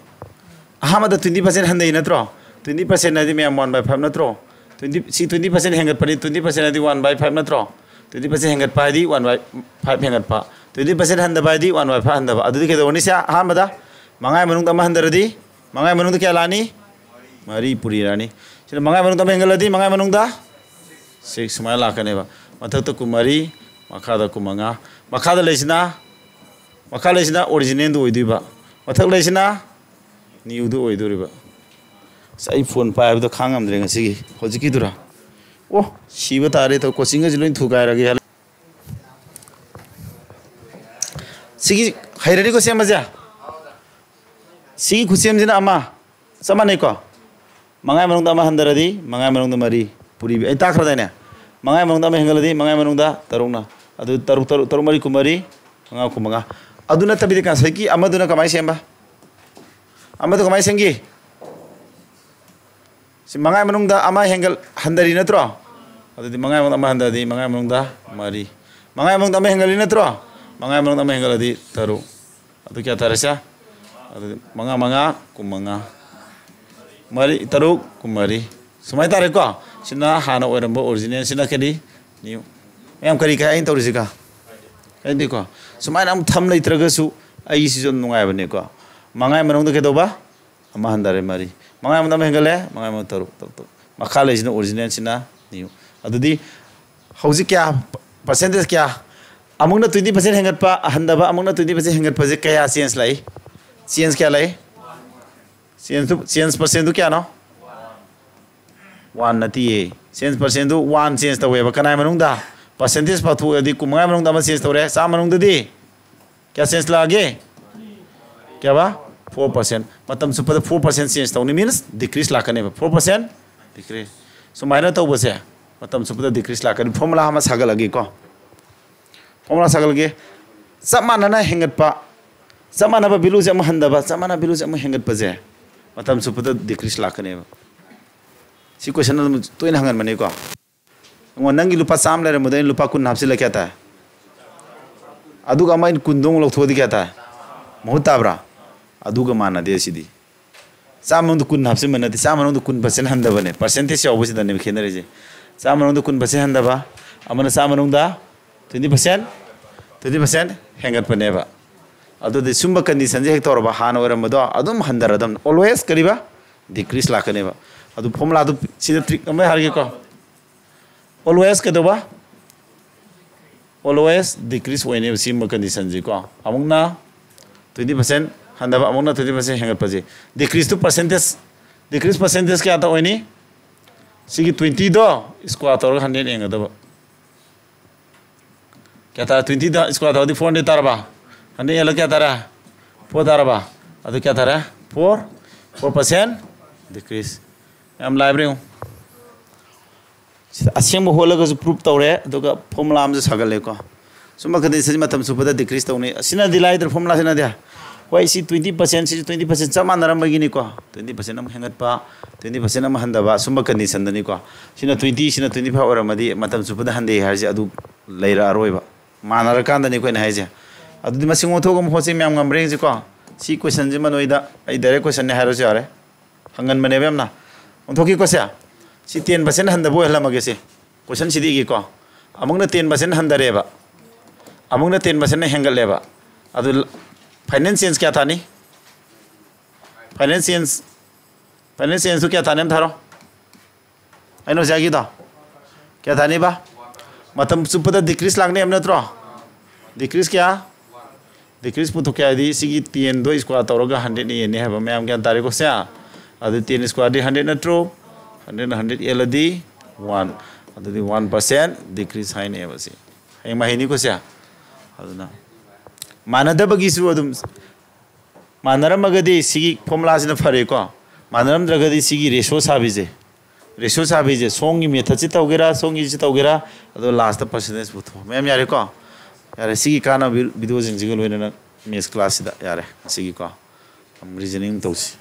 ꯑꯍꯥꯟꯕꯗ ꯇ꯭ꯋꯦꯟꯇꯤ ꯄꯥꯔꯁꯦꯟ ꯍꯟꯊꯩ ꯅꯠꯇ꯭ꯔꯣ? ꯇ꯭ꯋꯦꯟꯇꯤ ꯄꯥꯔꯁꯦꯟ ꯍꯥꯏꯗꯤ ꯃꯌꯥꯝ ꯋꯥꯟ ꯕꯥꯏ ꯐꯥꯏꯚ ꯅꯠꯇ꯭ꯔꯣ? ꯇ꯭ꯋꯦꯟꯇꯤ, ꯁꯤ ꯇ꯭ꯋꯦꯟꯇꯤ ꯄꯥꯔꯁꯦꯟ ꯍꯦꯟꯒꯠꯄꯅꯤ, ꯇ꯭ꯋꯦꯟꯇꯤ ꯄꯥꯔꯁꯦꯟ ꯍꯥꯏꯗꯤ ꯋꯥꯟ ꯕꯥꯏ ꯐꯥꯏꯚ ꯅꯠꯇ꯭ꯔꯣ? ꯇ꯭ꯋꯦꯟꯇꯤ ꯄꯥꯔꯁꯦꯟ ꯍꯦꯟꯒꯠꯄ ꯍꯥꯏꯗꯤ ꯋꯥꯟ ꯕꯥꯏ ꯐꯥꯏꯚ ꯍꯦꯟꯒꯠꯄ, ꯇ꯭ꯋꯦꯟꯇꯤ ꯄꯥꯔꯁꯦꯟ ꯍꯟꯊꯕ ꯍꯥꯏꯗꯤ ꯋꯥꯟ ꯕꯥꯏ ꯐꯥꯏꯚ ꯍꯟꯊꯕ꯫ ꯑꯗꯨꯗꯤ ꯀꯩꯗꯧꯔꯅꯤ? ꯁꯤ ꯑꯍꯥꯟꯕꯗ ꯃꯉꯥꯒꯤ ꯃꯅꯨꯡꯗ ꯑꯃ ꯍꯟꯊꯔꯗꯤ, ꯃꯉꯥꯒꯤ ꯃꯅꯨꯡꯗ ꯀꯌꯥ ꯂꯥꯛꯑꯅꯤ? ꯃꯔꯤ ꯄꯨꯔꯤꯔꯛꯑꯅꯤ꯫ ꯁꯤꯅ ꯃꯉꯥꯒꯤ ꯃꯅꯨꯡꯗ ꯑꯃ ꯍꯦꯟꯒꯠꯂꯗꯤ, ꯃꯉꯥꯒꯤ ꯃꯅꯨꯡꯗ ꯁꯤꯛꯁ ꯁꯨꯃꯥꯏꯅ ꯂꯥꯛꯀꯅꯦꯕ꯫ ꯃꯊꯛꯇ ꯀꯨꯟꯃꯔꯤ, ꯃꯈꯥꯗ ꯀꯨꯟꯃꯉꯥ꯫ ꯃꯈꯥꯗ ꯂꯩꯁꯤꯅ, ꯃꯈꯥ ꯂꯩꯁꯤꯅ ꯑꯣꯔꯤꯖꯤꯅꯦꯜꯗꯨ ꯑꯣꯏꯗꯣꯏꯕ, ꯃꯊꯛ ꯂꯩꯁꯤꯅ ꯅ꯭ꯌꯨꯗꯨ ꯑꯣꯏꯗꯣꯔꯤꯕ꯫ ꯑꯁ, ꯑꯩ ꯐꯣꯟ ꯄꯥꯏꯕꯗꯣ ꯈꯥꯡ ꯉꯝꯗ꯭ꯔꯦ ꯉꯁꯤꯒꯤ꯫ ꯍꯧꯖꯤꯛꯀꯤꯗꯨꯔꯥ? ꯑꯣ, ꯁꯤꯕ ꯇꯥꯔꯦ꯫ ꯇꯧ, ꯀꯣꯆꯤꯡꯒꯁꯦ ꯂꯣꯏ ꯊꯨꯒꯥꯏꯔꯒꯦ꯫ ꯁꯤꯒꯤ ꯍꯩꯔꯅꯤꯀꯣ ꯁꯦꯝꯕꯁꯦ꯫ ꯁꯤꯒꯤ ꯈꯨꯠꯁꯦꯝꯁꯤꯅ ꯑꯃ, ꯆꯞ ꯃꯥꯟꯅꯩꯀꯣ? ꯃꯉꯥꯒꯤ ꯃꯅꯨꯡꯗ ꯑꯃ ꯍꯟꯊꯔꯗꯤ ꯃꯉꯥꯒꯤ ꯃꯅꯨꯡꯗ ꯃꯔꯤ ꯄꯨꯔꯤꯕꯤ꯫ ꯑꯩ ꯇꯥꯛꯈ꯭ꯔꯗꯥꯏꯅꯦ? ꯃꯉꯥꯒꯤ ꯃꯅꯨꯡꯗ ꯑꯃ ꯍꯦꯟꯒꯠꯂꯗꯤ ꯃꯉꯥꯒꯤ ꯃꯅꯨꯡꯗ ꯇꯔꯨꯛꯅ꯫ ꯑꯗꯨ ꯇꯔꯨꯛ, ꯇꯔꯨꯛ, ꯇꯔꯨꯛ ꯃꯔꯤ ꯀꯨꯟꯃꯔꯤ, ꯃꯉꯥ ꯀꯨꯟꯃꯉꯥ꯫ ꯑꯗꯨ ꯅꯠꯇꯕꯤꯗ ꯉꯁꯥꯏꯒꯤ ꯑꯃꯗꯨꯅ ꯀꯃꯥꯏꯅ ꯁꯦꯝꯕ? ꯑꯃꯗꯨ ꯀꯃꯥꯏꯅ ꯁꯦꯝꯈꯤ? ꯁꯤ ꯃꯉꯥꯒꯤ ꯃꯅꯨꯡꯗ ꯑꯃ ꯍꯦꯟꯒꯠ-, ꯍꯟꯊꯔꯤ ꯅꯠꯇ꯭ꯔꯣ? ꯑꯗꯨꯗꯤ ꯃꯉꯥꯒꯤ ꯃꯅꯨꯡꯗ ꯑꯃ ꯍꯟꯊꯔꯗꯤ ꯃꯉꯥꯒꯤ ꯃꯅꯨꯡꯗ ꯃꯔꯤ꯫ ꯃꯉꯥꯒꯤ ꯃꯅꯨꯡꯗ ꯑꯃ ꯍꯦꯟꯒꯠꯂꯤ ꯅꯠꯇ꯭ꯔꯣ? ꯃꯉꯥꯒꯤ ꯃꯅꯨꯡꯗ ꯑꯃ ꯍꯦꯟꯒꯠꯂꯗꯤ ꯇꯔꯨꯛ꯫ ꯑꯗꯨ ꯀꯌꯥ ꯇꯥꯔꯦ ꯁꯦ? ꯑꯗꯨꯗꯤ ꯃꯉꯥ, ꯃꯉꯥ, ꯀꯨꯟꯃꯉꯥ꯫ ꯃꯔꯤ, ꯇꯔꯨꯛ, ꯀꯨꯟꯃꯔꯤ꯫ ꯁꯨꯃꯥꯏꯅ ꯇꯥꯔꯦꯀꯣ? ꯁꯤꯅ ꯍꯥꯟꯅ ꯑꯣꯏꯔꯝꯕ ꯑꯣꯔꯤꯖꯤꯅꯦꯜ, ꯁꯤꯅ ꯀꯔꯤ? ꯅ꯭ꯌꯨ꯫ ꯃꯌꯥꯝ ꯀꯔꯤ ꯀꯥꯏ ꯑꯩꯅ ꯇꯧꯔꯤꯁꯤꯒ? ꯀꯔꯤꯗꯤꯀꯣ? ꯁꯨꯃꯥꯏꯅ ꯑꯃꯨꯛ ꯊꯝ ꯂꯩꯇ꯭ꯔꯒꯁꯨ ꯑꯩꯒꯤꯁꯤꯁꯨ ꯑꯗꯨꯝ ꯅꯨꯡꯉꯥꯏꯕꯅꯦꯀꯣ꯫ ꯃꯉꯥꯒꯤ ꯃꯅꯨꯡꯗ ꯀꯩꯗꯧꯕ? ꯑꯃ ꯍꯟꯊꯔꯦ, ꯃꯔꯤ꯫ ꯃꯉꯥ ꯑꯃꯗ ꯑꯃ ꯍꯦꯟꯒꯠꯂꯦ, ꯃꯉꯥ ꯑꯃꯗ ꯇꯔꯨꯛ, ꯇꯔꯨꯛ, ꯇꯔꯨꯛ꯫ ꯃꯈꯥ ꯂꯩꯁꯤꯅ originalꯁꯤꯅ new꯫ ꯑꯗꯨꯗꯤ ꯍꯧꯖꯤꯛ ꯀꯌꯥ, percentage ꯀꯌꯥ? ꯑꯃꯨꯛꯅ twenty percent ꯍꯦꯟꯒꯠꯄ, ꯍꯟꯊꯕ, ꯑꯃꯨꯛꯅ twenty percent ꯍꯦꯟꯒꯠꯄꯁꯦ ꯀꯌꯥ change ꯂꯥꯛꯏ? Change ꯀꯌꯥ ꯂꯥꯛꯏ? Changeꯇꯨ, change percentꯗꯨ ꯀꯌꯥꯅꯣ? One ꯅꯠꯇꯤꯌꯦ꯫ Change percentꯗꯨ one change ꯇꯧꯋꯦꯕ꯫ ꯀꯅꯥꯏ ꯃꯅꯨꯡꯗ? Percentage ꯄꯥꯊꯣꯛꯑꯗꯤ ꯀꯨꯟꯃꯉꯥ ꯃꯅꯨꯡꯗ ꯑꯃ change ꯇꯧꯔꯦ, ꯆꯥꯝꯃ ꯃꯅꯨꯡꯗꯗꯤ ꯀꯌꯥ change ꯂꯥꯛꯑꯒꯦ? ꯀꯌꯥꯕ? Four percent꯫ ꯃꯇꯝ ꯆꯨꯞꯄꯗ four percent change ꯇꯧꯅꯤ, means decrease ꯂꯥꯛꯀꯅꯦꯕ꯫ Four percent decrease꯫ ꯁꯨꯃꯥꯏꯅ ꯇꯧꯕꯁꯦ ꯃꯇꯝ ꯆꯨꯞꯄꯗ decrease ꯂꯥꯛꯀꯅꯤ꯫ Formula ꯑꯃ ꯁꯥꯒꯠꯂꯒꯦꯀꯣ꯫ Formula ꯁꯥꯒꯠꯂꯒꯦ꯫ ꯆꯞ ꯃꯥꯟꯅꯅ ꯍꯦꯟꯒꯠꯄ, ꯆꯞ ꯃꯥꯟꯅꯕ valueꯁꯦ ꯑꯃꯨꯛ ꯍꯟꯊꯕ, ꯆꯞ ꯃꯥꯟꯅꯕ valueꯁꯦ ꯑꯃꯨꯛ ꯍꯦꯟꯒꯠꯄꯁꯦ ꯃꯇꯝ ꯆꯨꯞꯄꯗ decrease ꯂꯥꯛꯀꯅꯦꯕ꯫ ꯁꯤ question ꯑꯗꯨꯝ ꯇꯣꯏꯅ ꯍꯪꯒꯟꯕꯅꯤꯀꯣ꯫ ꯑꯩꯉꯣꯟꯗ ꯅꯪꯒꯤ ꯂꯨꯄꯥ ꯆꯥꯝꯃ ꯂꯩꯔꯝꯕꯗ ꯑꯩꯅ ꯂꯨꯄꯥ ꯀꯨꯟ ꯍꯥꯞꯆꯤꯜꯂ ꯀꯌꯥ ꯇꯥꯏ? ꯑꯗꯨꯒ ꯑꯃ ꯑꯩꯅ ꯀꯨꯟꯗꯣ ꯑꯃꯨꯛ ꯂꯧꯊꯣꯛꯑꯗꯤ ꯀꯌꯥ ꯇꯥꯏ? ꯃꯍꯨꯠ ꯇꯥꯕ꯭ꯔꯥ? ꯑꯗꯨꯒ ꯃꯥꯟꯅꯗꯦ ꯁꯤꯗꯤ꯫ ꯆꯥꯝꯃ ꯃꯅꯨꯡꯗ ꯀꯨꯟ ꯍꯥꯞꯆꯤꯟꯕ ꯅꯠꯇꯦ, ꯆꯥꯝꯃ ꯃꯅꯨꯡꯗ ꯀꯨꯟ percent ꯍꯟꯊꯕꯅꯦ꯫ Percentage ꯌꯥꯎꯕꯁꯤꯗꯅꯦꯕ ꯈꯦꯠꯅꯔꯤꯁꯦ꯫ ꯆꯥꯝꯃ ꯃꯅꯨꯡꯗ ꯀꯨꯟ percent ꯍꯟꯊꯕ, ꯑꯃꯅ ꯆꯥꯝꯃ ꯃꯅꯨꯡꯗ twenty percent, twenty percent ꯍꯦꯟꯒꯠꯄꯅꯦꯕ꯫ ꯑꯗꯨꯗꯤ ꯁꯨꯝꯕ conditionꯁꯦ ꯍꯦꯛ ꯇꯧꯔꯕ, ꯍꯥꯟꯅ ꯑꯣꯏꯔꯝꯕꯗꯣ ꯑꯗꯨꯝ ꯍꯟꯊꯔꯗꯝꯅꯤ꯫ Always ꯀꯔꯤꯕ? Decrease ꯂꯥꯛꯀꯅꯦꯕ꯫ ꯑꯗꯨ formulaꯗꯨ ꯁꯤꯗ trick ꯑꯃ ꯍꯥꯏꯔꯒꯦꯀꯣ꯫ Always ꯀꯩꯗꯧꯕ? Always decrease ꯑꯣꯏꯅꯦꯕ ꯁꯤꯒꯨꯝꯕ conditionꯁꯤꯀꯣ꯫ ꯑꯃꯨꯛꯅ twenty percent ꯍꯟꯊꯕ, ꯑꯃꯨꯛꯅ twenty percent ꯍꯦꯟꯒꯠꯄꯁꯦ꯫ Decreaseꯇꯨ percentage, decrease percentage ꯀꯌꯥꯗ ꯑꯣꯏꯅꯤ? ꯁꯤꯒꯤ twentyꯗꯣ square ꯇꯧꯔꯒ hundred ꯌꯦꯡꯒꯗꯕ꯫ ꯀꯌꯥ ꯇꯥꯔꯦ? Twentyꯗ square ꯇꯧꯔꯗꯤ four hundred ꯇꯥꯔꯕ? Hundred ꯌꯦꯜꯂ ꯀꯌꯥ ꯇꯥꯔꯦ? Four ꯇꯥꯔꯕ? ꯑꯗꯨ ꯀꯌꯥ ꯇꯥꯔꯦ? Four, four percent decrease꯫ ꯌꯥꯝ ꯂꯥꯏꯕ꯭ꯔꯥ ꯌꯦꯡꯉꯨ꯫ ꯁꯤꯗ ꯑꯁꯦꯡꯕ ꯍꯣꯠꯂꯒꯁꯨ proof ꯇꯧꯔꯦ, ꯑꯗꯨꯒ formula ꯑꯃꯁꯨ ꯁꯥꯒꯠꯂꯦꯀꯣ꯫ ꯁꯨꯝꯕ conditionꯁꯤ ꯃꯇꯝ ꯆꯨꯞꯄꯗ decrease ꯇꯧꯅꯤ꯫ ꯑꯁꯤꯅꯗꯤ ꯂꯥꯏꯗ꯭ꯔ formula ꯁꯤꯅꯗꯤ꯫ ꯍꯣꯏ, ꯁꯤ twenty percent, ꯁꯤꯁꯨ twenty percent ꯆꯞ ꯃꯥꯟꯅꯔꯝꯕꯒꯤꯅꯤꯀꯣ꯫ Twenty percent ꯑꯃ ꯍꯦꯟꯒꯠꯄ, twenty percent ꯑꯃ ꯍꯟꯊꯕ, ꯁꯨꯝꯕ conditionꯗꯅꯤꯀꯣ꯫ ꯁꯤꯅ twenty, ꯁꯤꯅ twenty five ꯑꯣꯏꯔꯝꯃꯗꯤ ꯃꯇꯝ ꯆꯨꯞꯄꯗ ꯍꯟꯊꯩ ꯍꯥꯏꯔꯤꯁꯦ ꯑꯗꯨ ꯂꯩꯔꯛꯑꯔꯣꯏꯕ꯫ ꯃꯥꯟꯅꯔꯀꯥꯟꯗꯅꯤ ꯑꯩꯈꯣꯏꯅ ꯍꯥꯏꯁꯦ꯫ ꯑꯗꯨꯗꯤ ꯃꯁꯤꯡ ꯑꯣꯟꯊꯣꯛꯑꯒ ꯑꯃꯨꯛ ꯍꯣꯠꯁꯤ ꯃꯌꯥꯝ ꯉꯝꯕ꯭ꯔꯥ ꯌꯦꯡꯁꯤꯀꯣ꯫ ꯁꯤ questionꯁꯤꯃ ꯅꯣꯏꯗ ꯑꯩ direct questionꯅꯦ ꯍꯥꯏꯔꯁꯨ ꯌꯥꯔꯦ꯫ ꯍꯪꯒꯟꯕꯅꯦꯕ ꯌꯥꯝꯅ꯫ ꯑꯣꯟꯊꯣꯛꯈꯤꯀꯣ ꯁꯦ꯫ ꯁꯤ ten percent ꯍꯟꯊꯕ ꯑꯣꯏꯍꯜꯂꯝꯃꯒꯦ ꯁꯤ꯫ Questionꯁꯤꯗꯤ ꯏꯒꯦꯀꯣ꯫ ꯑꯃꯨꯛꯅ ten percent ꯍꯟꯊꯔꯦꯕ꯫ ꯑꯃꯨꯛꯅ ten percentꯅ ꯍꯦꯟꯒꯠꯂꯦꯕ꯫ ꯑꯗꯨ final change ꯀꯌꯥ ꯇꯥꯅꯤ? Final change, Final change two ꯀꯌꯥ ꯊꯥꯅꯤ ꯑꯝ ꯊꯥꯔꯣ꯫ ꯑꯩꯅ ꯍꯧꯖꯤꯛ ꯍꯥꯏꯒꯤꯗꯣ ꯀꯌꯥ ꯊꯥꯅꯤꯕ? ꯃꯇꯝ ꯆꯨꯞꯄꯗ decrease ꯂꯥꯛꯅꯤ ꯍꯥꯏꯕ ꯅꯠꯇ꯭ꯔꯣ? Decrease ꯀꯌꯥ? Decrease ꯄꯨꯊꯣꯛꯀꯦ ꯍꯥꯏꯗꯤ ꯁꯤꯒꯤ ten ꯗꯣ square ꯇꯧꯔꯒ hundred ꯅ ꯌꯦꯟꯅꯤ ꯍꯥꯏꯕ ꯃꯌꯥꯝ ꯒ꯭ꯌꯥꯟ ꯇꯥꯔꯦꯀꯣ ꯁꯦ? ꯑꯗꯨ ten square ꯗꯤ hundred ꯅꯠꯇ꯭ꯔꯣ? Hundred ꯅ hundred ꯌꯦꯜꯂꯗꯤ one, ꯑꯗꯨꯗꯤ one percent decrease ꯍꯥꯏꯅꯦꯕ ꯁꯤ꯫ ꯍꯌꯦꯡ ꯃꯍꯩꯅꯤꯀꯣ ꯁꯦ? ꯑꯗꯨꯅ ꯃꯥꯟꯅꯗꯕꯒꯤꯁꯨ ꯑꯗꯨꯝ ꯃꯥꯟꯅꯔꯝꯃꯒꯗꯤ ꯁꯤꯒꯤ formula ꯁꯤꯅ ꯐꯔꯦꯀꯣ꯫ ꯃꯥꯟꯅꯔꯝꯗ꯭ꯔꯒꯗꯤ ꯁꯤꯒꯤ ratio ꯁꯥꯕꯤꯁꯦ, ratio ꯁꯥꯕꯤꯁꯦ ꯁꯣꯝꯒꯤ method ꯁꯤ ꯇꯧꯒꯦꯔꯥ ꯁꯣꯝꯒꯤꯁꯤ ꯇꯧꯒꯦꯔꯥ, ꯑꯗꯣ last ꯄꯔꯁꯦꯟꯇꯦꯖ ꯄꯨꯊꯣꯛꯑꯣ꯫ ꯃꯌꯥꯝ ꯌꯥꯔꯦꯀꯣ? ꯌꯥꯔꯦ, ꯁꯤꯒꯤ ꯀꯥꯟꯅꯕ video ꯁꯤꯡꯁꯤꯒ ꯂꯣꯏꯅꯅ maths class ꯁꯤꯗ ꯌꯥꯔꯦ ꯉꯁꯤꯒꯤꯀꯣ꯫ Reasoning ꯇꯧꯁꯤ꯫